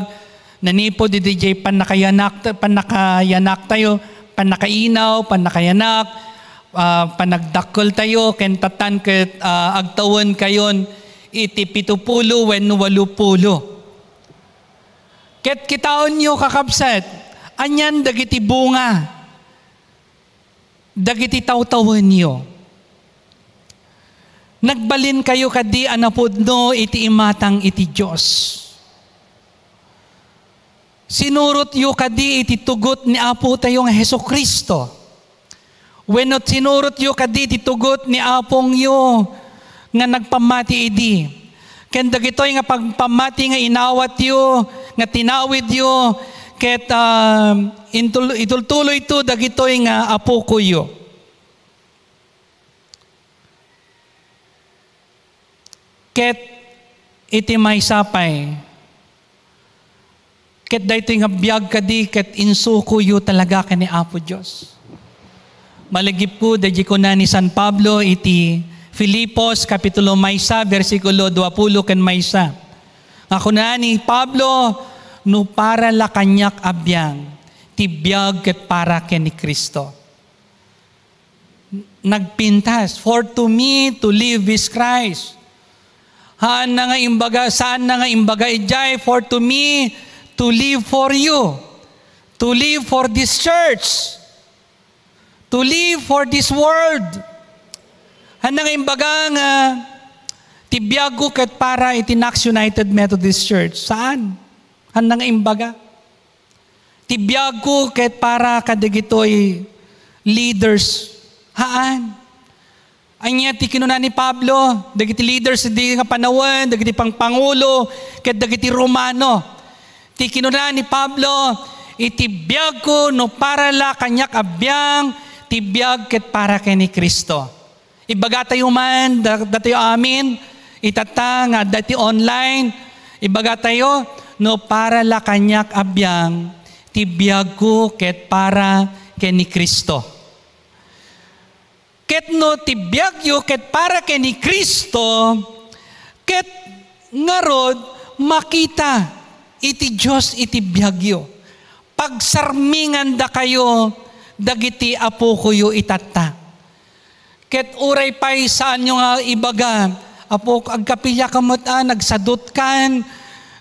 nanipud iti diay pannakayanak-, pannakayanaktayo, pannakainaw, pannakayanak, ah, panagdakkeltayo, ken tattan ket, ah, agtawenkayon iti pitopulo wenno walopulo. Ket kitaenyo, kakabsat, anian dagiti bunga dagiti tawtawenyo. Nagbalinkayo kadi a napudno iti imatang iti Dios? Sinurotyo kadi iti tugot ni Apo tayo nga Jesu-Cristo? Wenno sinurotyo kadi iti tugot ni Apongyo nga nagpammati idi? Ken dagitoy nga pagpammati nga inawatyo, nga tinawidyo, ket, ah, intul-, itultuloyto dagitoy nga apokoyo. Ket iti maysa pay, ket daytoy nga biag kadi ket insukoyo talaga ken ni Apo Dios. Malagipko, daydi kuna ni San Pablo iti Filipos, kapitulo maysa, bersikulo duapulo ken maysa. Nga kuna ni Pablo, "No para la kaniak a biang, ti biag ket para ken ni Cristo." Nagpintas, "For to me, to live is Christ." Haanna nga imbaga, saanna nga imbaga idiay, "For to me, to live for you, to live for this church, to live for this world." Haanna nga imbaga nga, "Ti biagko ket para iti Knox United Methodist Church." Saan? Haanna nga imbaga. "Ti biagko ket para kadagitoy leaders." Haan. Ania ti kinuna ni Pablo? Dagiti leaders idi nga panawen, dagiti pangpangulo, ket dagiti Romano. Ti kinuna ni Pablo, "Iti biagko, no para la kaniak a biang, ti biag ket para ken ni Cristo." Ibagatayo man, da-, datayo amin, itatta nga adda iti online, ibagatayo, "No para la kaniak a biang, ti biagko ket para ken ni Cristo." Ket no ti biagyo ket para ken ni Cristo, ket ngarud, makita iti Dios iti biagyo. Pagsarmingandakayo dagiti apokoyo itatta. Ket uray pay saanyo nga ibaga, "Apok, agkapiliaka met a, nagsadutkan,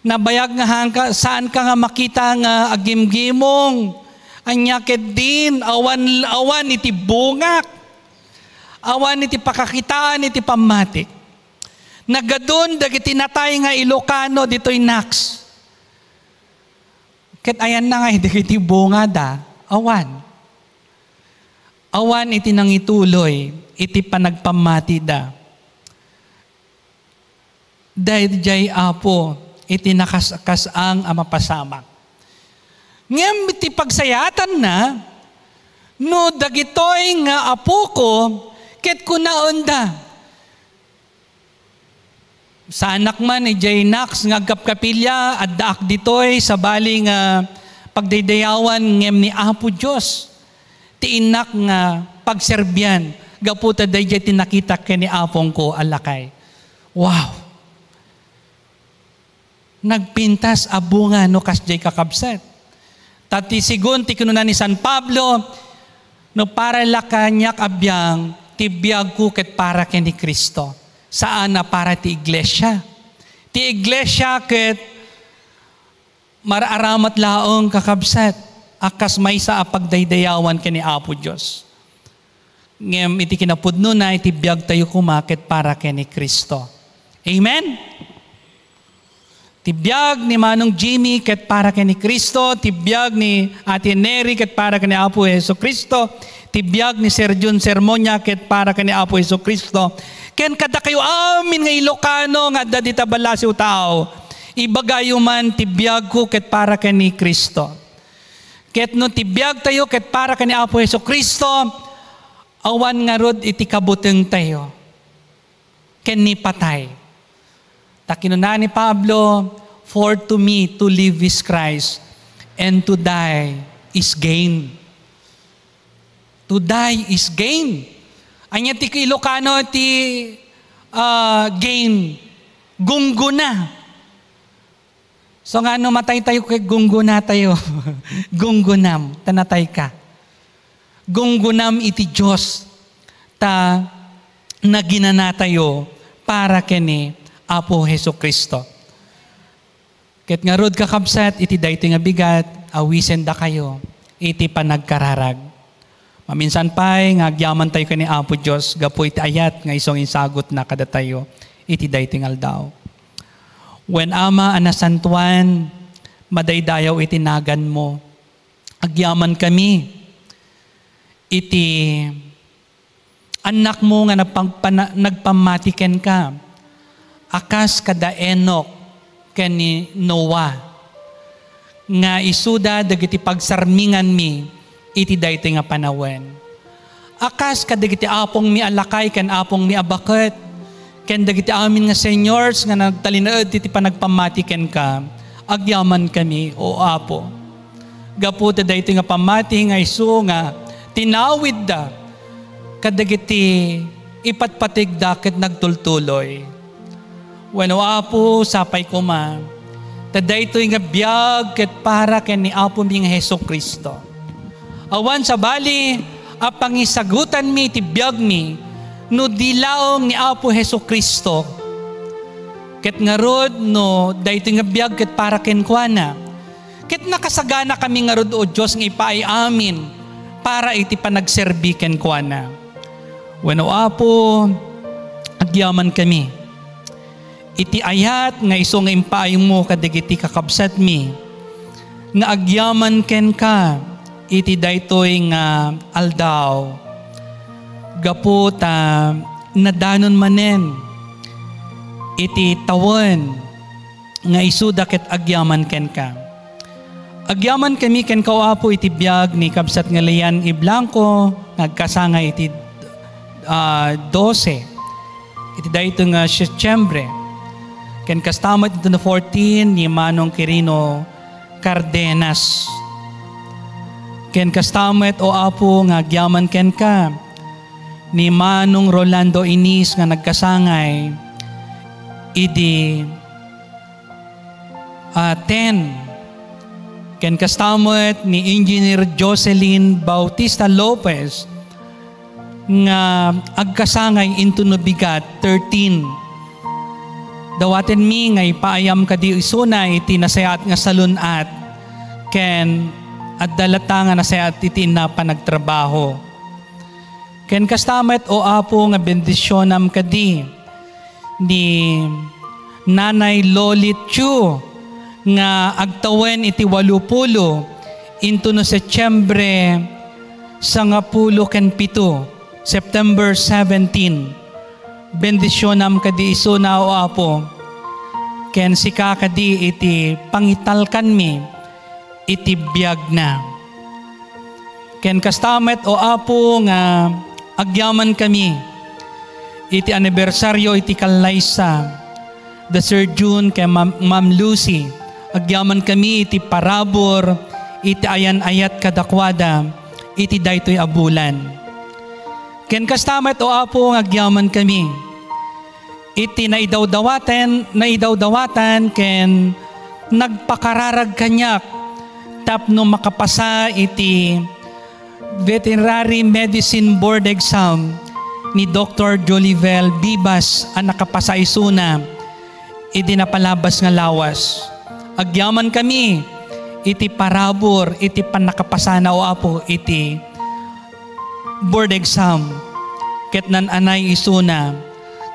nabayag nga haanka, saanka nga makita nga aggimgimong. Ania ketdin, awan, awan iti bungak, awan iti pakakitaan iti pammati." Nagadun dagiti natay nga Ilocano ditoy Knox. Ket ayanna nga dagiti bungada? Awan. Awan iti nangituloy iti panagpammatida. Daydiay, Apo, iti nakas-, kas-ang a mapasamak. Ngem iti pagsayaatanna, no dagitoy nga apoko, ket kunaenda, "Saanak man idiay Knox nga agkapkapilya, addaak ditoy sabali nga pagdaydayawan ngem ni Apo Dios ti innak nga pagserbian gapu ta daydiay ti nakitak ken ni apongko a lakay." Wow! Nagpintas a bunga no kasdiay, kakabsat. Ta ti segun ti kinuna ni San Pablo, "No para la kaniak a biang, ti biagko ket para ken ni Cristo." Saan a para ti iglesia. Ti iglesia ket mar-aramat laeng, kakabsat, a kas maysa a pagdaydayawan ken ni Apo Dios. Ngem iti kinapudnona, iti biagtayo koma ket para ken ni Cristo. Amen? Ti biag ni Manong Jimmy ket para ken ni Cristo, ti biag ni Ate Neri ket para ken ni Apo Jesu-Cristo, ti biag ni Sir Jun Sermonia ket para ken ni Apo Jesu-Cristo. Ken kadakayo amin nga Ilocano nga adda dita Balasiw Taaw, ibagayo man ti biagko ket para ken ni Cristo. Ket no ti biagtayo ket para ken ni Apo Jesu-Cristo, awan ngarud iti kabutengtayo ken ni patay. Ta kinuna ni Pablo, "For to me, to live is Christ, and to die is gain." To die is gain. Ania ti Ilocano ti, ah, gain? Gunggona. So, nga no mataytayo ket gunggonatayo. Gunggonam, ta natayka. Gunggonam iti Dios, ta naginanatayo para ken ni Apo Jesu-Cristo. Ket ngarud, kakabsat, iti daytoy nga bigat, awisendakayo iti panagkararag. Maminsan pay nga agyamantayo ken ni Apo Dios gapu iti ayat nga isu nga insagutna kadatayo iti daytoy nga aldaw. Wen Ama a nasantoan, madaydayaw iti naganmo. Agyamankami iti annakmo nga nagpang-, pana-, nagpammati kenka, a kas kada Enoc ken ni Noah, nga isuda dagiti pagsarminganmi iti daytoy nga panawen. A kas kadagiti apongmi a lakay ken apongmi a baket, ken dagiti amin nga seniors nga nagtalinaed iti panagpammati kenka, agyamankami, O Apo. Gapu ta daytoy nga pammati nga isu nga tinawidda kadagiti ipatpategda ket nagtultuloy. Wenno, Apo, sapay koma ta daytoy nga biag ket para ken ni Apomi nga Jesu-Cristo. Awan sabali a pangisagutanmi iti biagmi no di laeng ni Apo Jesu-Cristo. Ket ngarud, no daytoy nga biag ket para kenkuana, ket nakasaganakami ngarud, O Dios, nga ipaay amin para iti panagserbi kenkuana. Wenno, Apo, agyamankami iti ayat nga isu nga impaaymo kadagiti kakabsatmi nga agyaman kenka iti daytoy nga aldaw, gapu ta nadanon manen iti tawen nga isuda ket agyaman kenka. Agyamankami kenka, O Apo, iti biag ni kabsat nga Lian E. Blanco nga agkasangay iti, ah, dose iti daytoy nga Setyembre. Ken kasta met iti fourteen ni Manong Quirino Cardenas. Ken kasta met, O Apo, nga agyaman kenka ni Manong Rolando Inis nga nagkasangay idi, ah, ten. Ken kasta met ni Engineer Jocelyn Bautista Lopez nga agkasangay intono bigat, thirteen. Dawatenmi nga ipaayam kadi isuna iti nasayaat nga salun-at ken adda latta nga nasayaat iti inna panagtrabaho. Ken kasta met, O Apo, nga bendisionam kadi ni Nanay Lolit Chu nga agtawen iti walupulo intono Setyembre sangapulo ken pito, September seventeen. Bendisionam kadi isuna, O Apo, ken sika kadi iti pangitalkanmi iti biagna. Ken kasta met, O Apo, nga agyamankami iti anibersario iti kallaysa da Sir Jun ken Ma'am, Ma'am Lucy. Agyamankami iti parabur iti ayan-ayat kadakuada iti daytoy a bulan. Ken kasta met, O Apo, nga agyamankami iti naidawdawatan, naidawdawatan ken nagpakararag kaniak tapno makapasa iti Veterinary Medicine Board Exam ni Doktor Jolivel Bibas a nakapasa isuna idi napalabas nga lawas. Agyamankami iti parabur iti pannakapasana, O Apo, iti board exam, ket naan-anay isuna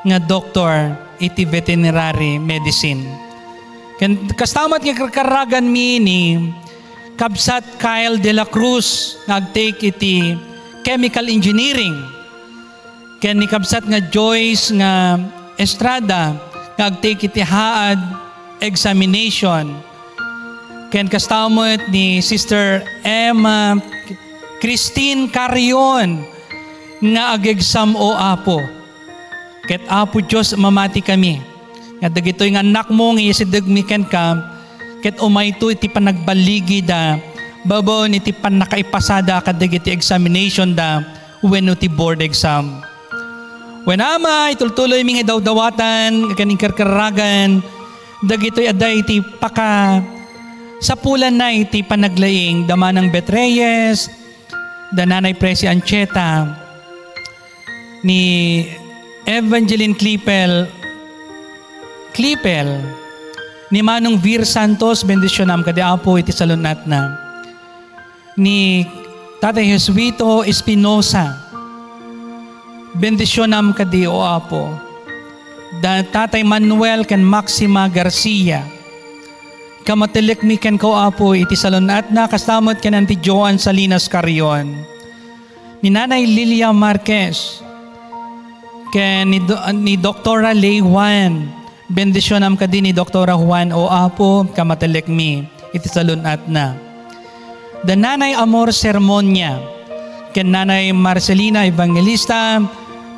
nga doktor iti veterinary medicine. Ken kasta met nga karkaraganmi ni Kabsat Kyle de la Cruz nga agtake iti chemical engineering, ken ni Kabsat nga Joyce nga Estrada nga agtake iti HAAD examination. Ken kasta met ni Sister Emma Christine Carrion nga ag-exam, O Apo. Ket Apo Dios, mamati kami nga dagitoy nga annakmo nga isidegmi kenka, ket umayto iti panagballigida babaen iti pannakaipasada kadagiti examination da wenno ti board exam. Wen Ama, itultuloymi nga idawdawatan ken inkerkeragan dagitoy adda iti pakasapulanna iti panaglaing da Manang Bet Reyes, da Nanay Presi Ancheta, ni Evangeline Clipel, Clipel, ni Manong Vir Santos, bendisyonam kadi Apo iti salun-atna. Ni Tatay Jesuito Espinosa, bendisionam kadi, O Apo. Da Tatay Manuel ken Maxima Garcia, kamatelekmi kenka, O Apo, iti salun-atna, kasta met ken Auntie Joan Salinas Carrion. Ni Nanay Lilia Marquez, ken ni Do-, ni Doktora Lei Juan, bendisionam kadi ni Doktora Juan, O Apo, kamatelekmi iti salun-atna. Da Nanay Amor Sermonia, ken Nanay Marcelina Evangelista,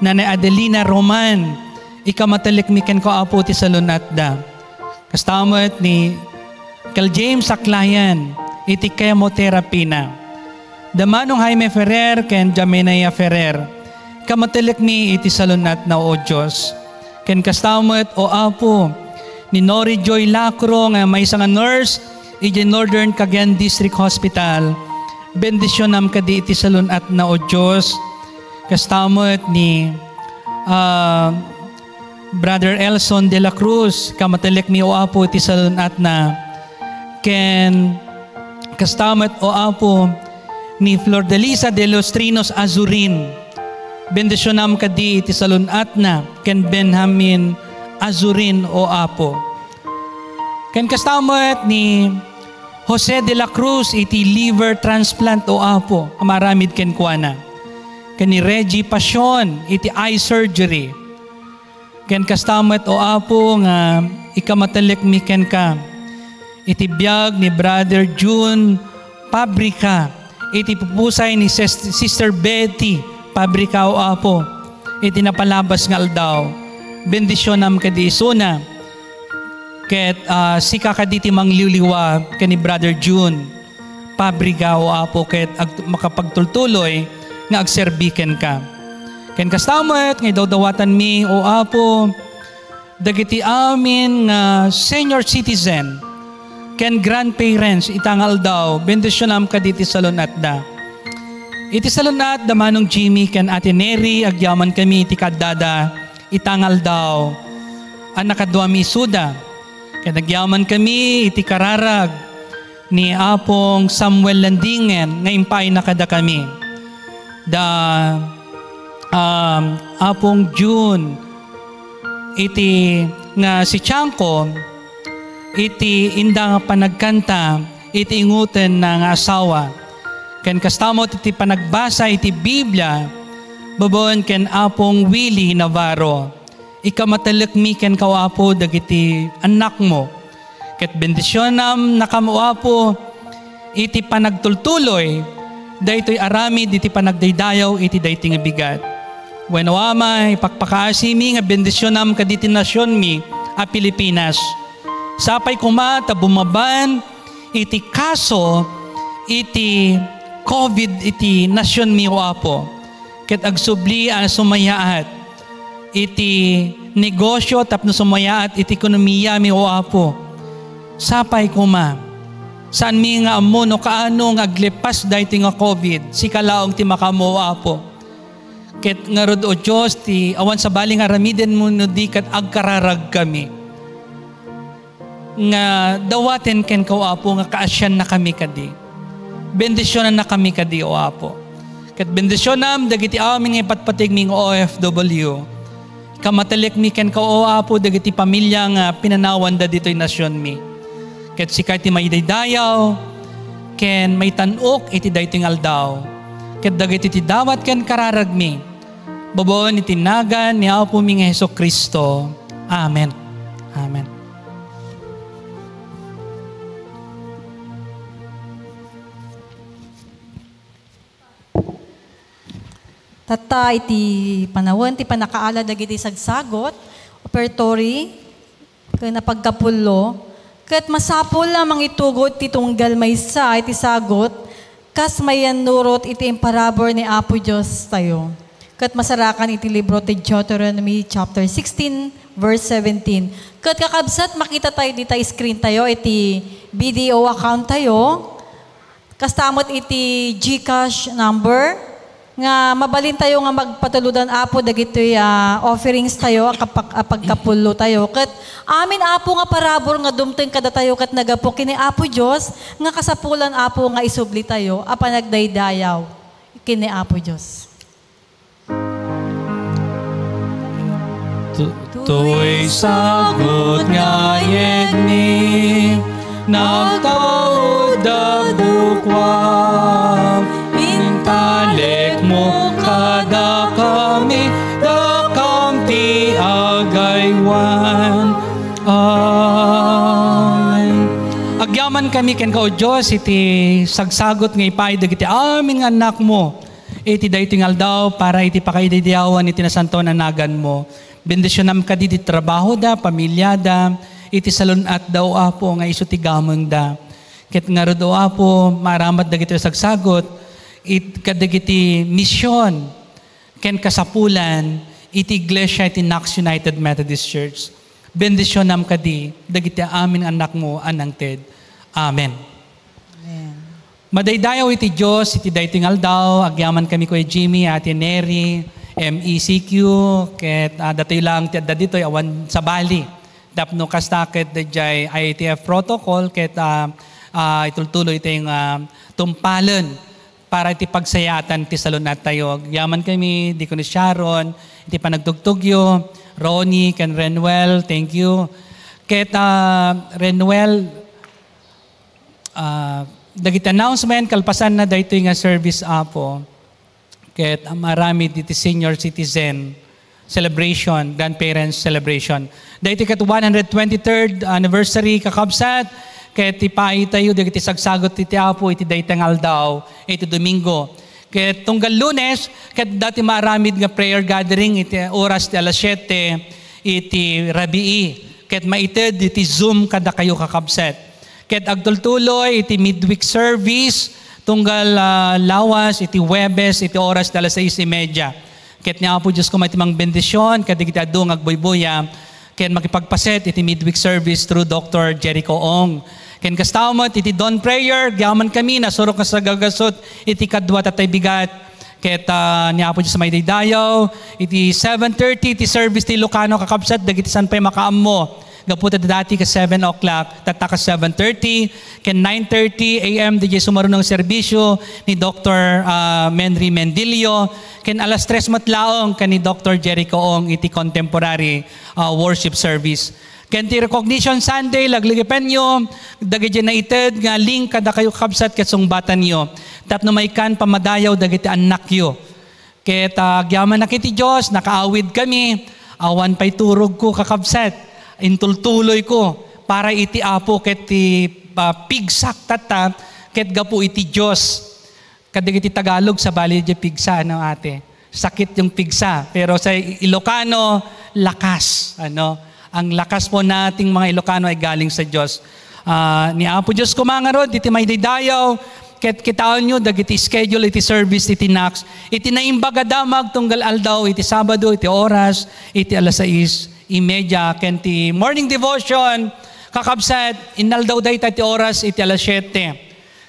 Nanay Adelina Roman, ikamatelekmi kenka, Apo, ti salun-atda. Kasta met ni Kel James Aklayan iti chemotherapy na. Da Manong Jaime Ferrer ken Jamenea Ferrer, kamatelekmi iti salun-atna, O Dios. Ken kasta met, O Apo, ni Nori Joy Lacro nga maysa nga nurse idiay Northern Cagayan District Hospital, bendisionam kadi iti salun-atna, O Dios. Kasta met ni, ah, Brother Elson de la Cruz, kamatelekmi, O Apo, iti salun-atna. Ken kasta met, O Apo, ni Flordelisa de los Trinos Azurin. Bendisionam kadi iti salun-atna ken Benjamin Azurin, O Apo. Ken kasta met ni Jose de la Cruz iti liver transplant, O Apo, a maaramid kenkuana. Ken ni Reggie Pasion iti eye surgery. Ken kasta met, O Apo, nga ikamatelekmi kenka iti biag ni Brother June Pabrika, iti pupusay ni Sis-, Sister Betty Pabrika, O Apo, iti napalabas nga aldaw. Bendisionam kadi isuna. Ket, ah, sika kadi ti mangliwliwa ken ni Brother June Pabrika, O Apo, ket ag-, makapagtultuloy nga agserbi kenka. Ken kasta met nga idawdawatanmi, O Apo, dagiti amin nga senior citizen ken grandparents ita nga aldaw, bendisionam kaditi salun-atda. Iti salun-at da Manong Jimmy ken Ate Neri, agyamankami iti kaddada ita nga aldaw a nakaduami isuda. Ket agyamankami iti kararag ni Apong Samuel Landingen nga impaayna kadakami. Da, um, Apong June, iti nga si Chanko, iti inda nga panagkanta iti ingutenna nga asawa. Ken kasta met iti panagbasa iti Biblia, babaen ken Apong Willie Navarro. Ikamatelekmi kenka, O Apo, dagiti annakmo. Ket bendisionamnakam, O Apo, iti panagtultuloy daytoy aramid iti panagdaydayaw iti daytoy nga bigat. Wen, O Ama, ipakpakaasimi nga bendisionam kaditi nasionmi a Pilipinas. Sapay koma ta bumaban iti kaso iti covid iti nasionmi, O Apo, ket agsubli a sumayaat iti negosyo tapno sumayaat iti ekonomiyami, O Apo. Sapay koma, saanmi nga ammo no kaano nga aglepas daytoy nga covid, sika laeng ti makaammo, O Apo. Ket ngarud, O Dios, ti awan sabali nga aramidenmo no di ket agkararagkami nga dawaten kenka, O Apo, nga kaasiannakami kadi. Bendisionannakami kadi, O Apo. Ket bendisionam dagiti amin nga ipatpategmi nga O F W. Kamatelekmi kenka, O Apo, dagiti pamilya nga pinanawanda ditoy nasionmi. Ket sika ti maidaydayaw ken maitan-ok iti daytoy nga aldaw. Ket dagiti ti dawat ken kararagmi, babaen iti nagan ni Apomi nga Jesu-Cristo. Amen. Amen. Tatta iti panawen ti pannakaala dagiti sagsagot, opertory, ken napagkapullo, ket masapul a mangitugot ti tunggal maysa iti sagot kas mayannurot iti imparabur ni Apo Dios tayo. Ket masarakan iti libro ti Deuteronomy chapter sixteen, verse seventeen. Ket kakabsat, makita tayo dita screen tayo iti B D O account tayo. Kasta met iti GCash number, nga mabalintayo nga magpatuludan, Apo, dagitoy, ah, offerings tayo, a kapak-, a pagkapullo tayo. Ket amin, Apo, nga parabur nga dumteng kadatayo ket nagapu ken ni Apo Dios, nga kasapulan, Apo, nga isubli tayo a panagdaydayaw ken ni Apo Dios. Tu-, toy sagut nga yegmi, nagtaud da bukwa, intalekmo kadakami, dakam ti agaywan. Ay. Agyamankami kenka, O Dios, iti sagsagut nga ipaay dagiti amin nga annakmo iti daytoy nga aldaw para iti pakaidaydayawan iti nasantoan a naganmo. Bendisionam kadi ti trabahoda, pamiliada, iti salun-atda, O Apo, nga isu ti gamengda. Ket ngarud, O Apo, maaramid dagitoy sagsagut it-, kadagiti mision ken kasapulan iti iglesia iti Knox United Methodist Church. Bendisionam kadi dagiti amin annakmo a nangted. Amen. Amen. Madaydayaw iti Dios iti daytoy nga aldaw. Agyamankami, Kuya Jimmy, Ate Neri, M E C Q, ket, ah, datoy lang ti adda ditoy, awan sabali. Tapno kasta ket daydiay I A T F protocol, ket, ah, ah, itultuloy iti, ah, tumpalen para iti pagsayaatan ti salun-attayo. Agyamankami, Deaconess Sharon, iti panagtugtogyo, Ronnie, ken Renuel, thank you. Ket, ah, Renuel, ah, dagiti announcement, kalpasanna daytoy nga service, Apo. Ket, ah, maaramid iti senior citizen celebration, grandparents celebration. Daytoy ket one hundred twenty-third anniversary, kakabsat, ket ipaaytayo dagiti sagsagut iti Apo iti dayta nga aldaw, iti Domingo. Ket tunggal Lunes, ket adda ti maaramid nga prayer gathering iti oras ti alas siete iti rabii, ket maited iti Zoom kadakayo, kakabsat. Ket agtultuloy iti midweek service, tunggal, ah, lawas iti Huwebes iti oras ti alas sais y media. Ket ni Apo Dios koma iti mangbendision kadagiti adu nga agbuybuya, ken makipagpaset iti midweek service through Doctor Jericho Ong. Ken kasta met iti dawn prayer, agyamankami, nasurok nga sagargasut iti kadua tatay bigat. Ket, ah, ni Apo Dios a maidaydayaw, iti seven thirty ti service ti Ilocano, kakabsat, dagiti saan pay makaammo. Gapu ta dati ka seven o'clock, tatta ka seven thirty, ken nine thirty A M, daydiay sumaruno nga serbisyo ni Doctor, ah, Menry Mendilio, ken alas tres met laeng ken ni Doctor Jericho Ong iti contemporary, ah, worship service. Ken ti Recognition Sunday, laglagipenyo dagiti naited nga link kadakayo, kabsat, ket sungbatanyo tapno maikkan pammadayaw dagiti annakyo. Ket, ah, agyamanak iti Dios, nakaawidkami, awan pay turogko, kakabsat. Intultuloyko para iti Apo ket ti, ah, pigsak tatta ket gapu iti Dios. Kadagiti Tagalog, sabali diay pigsa, ano, ate? Sakit yung pigsa. Pero sa Ilocano, lakas, ano? Ang lakas po nating mga Ilocano ay galing sa Diyos. Ah, ni Apo Dios koma ngarud, iti maidaydayaw, ket kitaenyo dagiti schedule iti service iti Knox. Iti Naimbag a Damag tunggal aldaw, iti Sabado, iti oras, iti alas sais y media, ken ti morning devotion, kakabsat, inaldaw dayta ti oras, iti alas siete.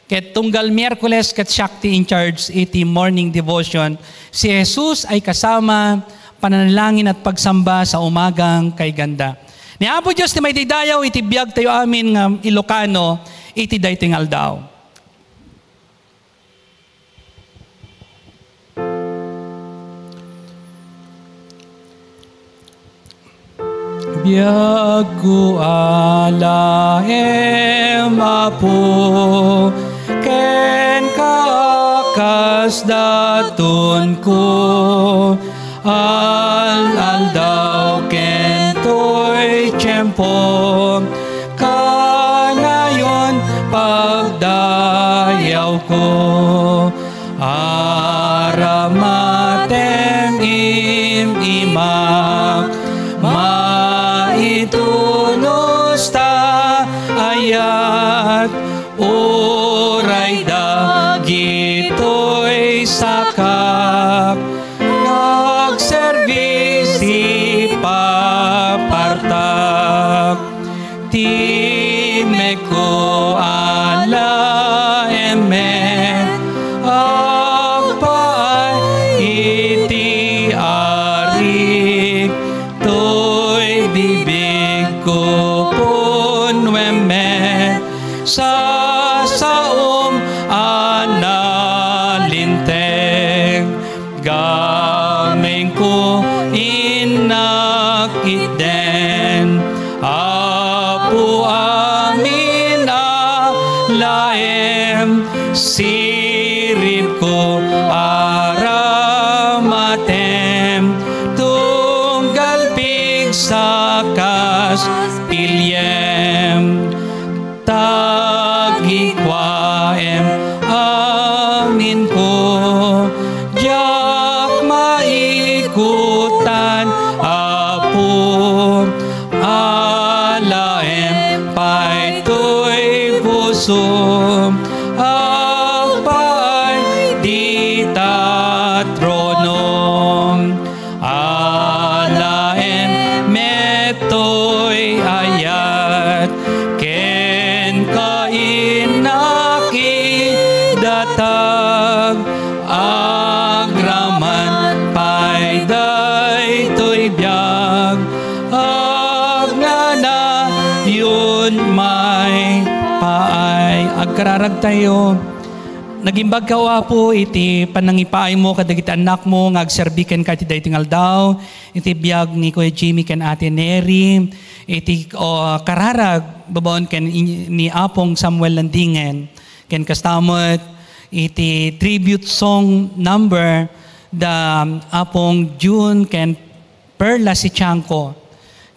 Ket tunggal Miyerkules ket siak ti in charge iti morning devotion. Si Jesus ay kasama, pananalangin at pagsamba sa umagang kay ganda. Ni Apo Dios ti maidaydayaw iti biag tayo amin nga Ilocano iti daytoy nga aldaw. Biagko a laem, Apo, kenka a kas datonko, al-aldaw ken toy tiempo, kanayon pagdayawko. Aramatem, im-imak, maitunos ta ayat, uray dagitoy sakak, nagserbisi papartak. Ti meko a laemek, agpaay Apo amin a laem, siribko aramatem, tunggal pigsakas piliem. Tagikuaem aminko, diak maikutan, Apo. Alaem pay toy pusom, agpaay dita tronom. Alaem met toy ayat, kenka innak idatag, agraman pay daytoy biag, agnanayon may paay. Agkararagtayo. Nagimbagka, O Apo, iti panangipaaymo kadagiti annakmo nga agserbi kenka iti daytoy nga aldaw, iti biag ni Kuya Jimmy ken Ate Neri, iti, o, kararag babaen ken in-, ni Apong Samuel Landingen, ken kasta met iti tribute song number da Apong June ken Perla Sichangco,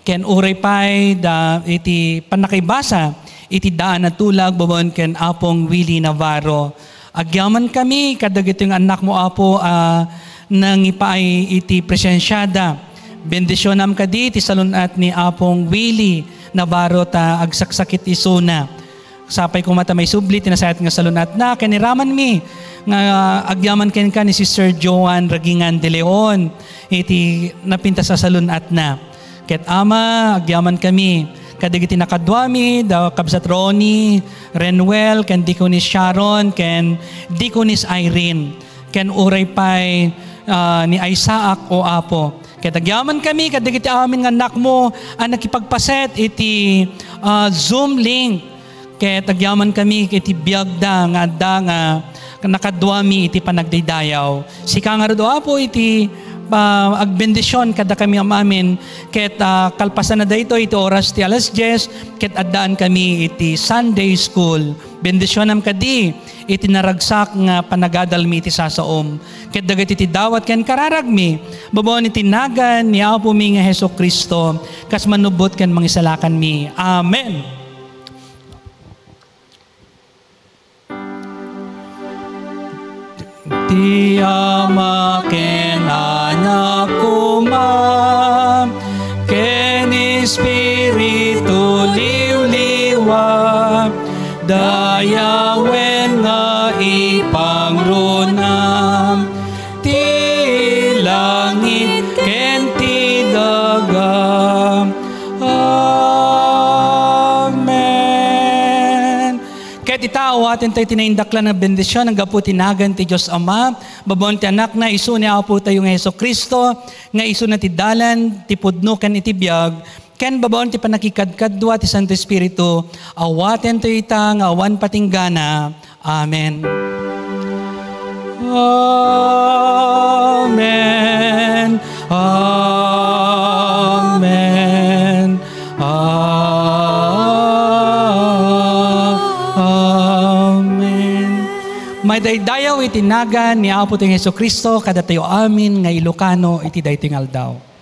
ken uray pay da iti pannakaibasa iti daan a tulag babaen ken Apong Willie Navarro. Agyamankami kadagitoy nga annakmo, Apo, a nangipaay iti presensiada. Bendisionam kadi ti salun-at ni Apong Willie Navarro ta agsaksakit isuna. Sapay koma ta maisubli ti nasayaat nga salun-atna, ken iramanmi nga agyaman kenka ni Sister Joan Ragingan de Leon iti napintas a salun-atna. Ket Ama, agyamankami kadagiti nakaduami, da Kabsat Ronnie, Renwel, ken Deaconess Sharon, ken Deaconess Irene, ken uray pay, ah, ni Isaac, O Apo. Ket agyamankami kadagiti amin nga annakmo a nakipagpaset iti, ah, Zoom link. Ket agyamankami iti biagda nga adda nga nakaduami iti panagdaydayaw. Sika ngarud, O Apo, iti, ah, agbendision kadakami amin. Ket, ah, kalpasan na daytoy iti oras ti alas dies, ket addaan kami iti Sunday school. Bendisionam kadi iti naragsak nga panagadalmi iti sasaom. Ket dagiti ti dawat ken kararagmi, babaen iti nagan ni Apomi nga Jesu-Cristo, kas manubbot ken mangisalakanmi. Amen. Ti Ama ken Anak koma, ken Espiritu Liwliwa, dayawen nga ipangruna ti langit ken ti daga. Amen. Ket ita, awatentoy ti naindaklan a bendision a gapu ti nagan ti Dios Ama, babaen ti Anakna, isu ni Apotayo nga Jesu-Cristo, nga isuna ti dalan, ti pudno, ken iti biag, ken babaen ti pannakikadkadua ti Santo Espiritu, awatentoy ita nga awan patinggana. Amen. Amen. Amen. Amen. Madaydayaw iti nagan ni Apotayo Jesu-Cristo kadatayo amin nga Ilocano iti daytoy nga aldaw.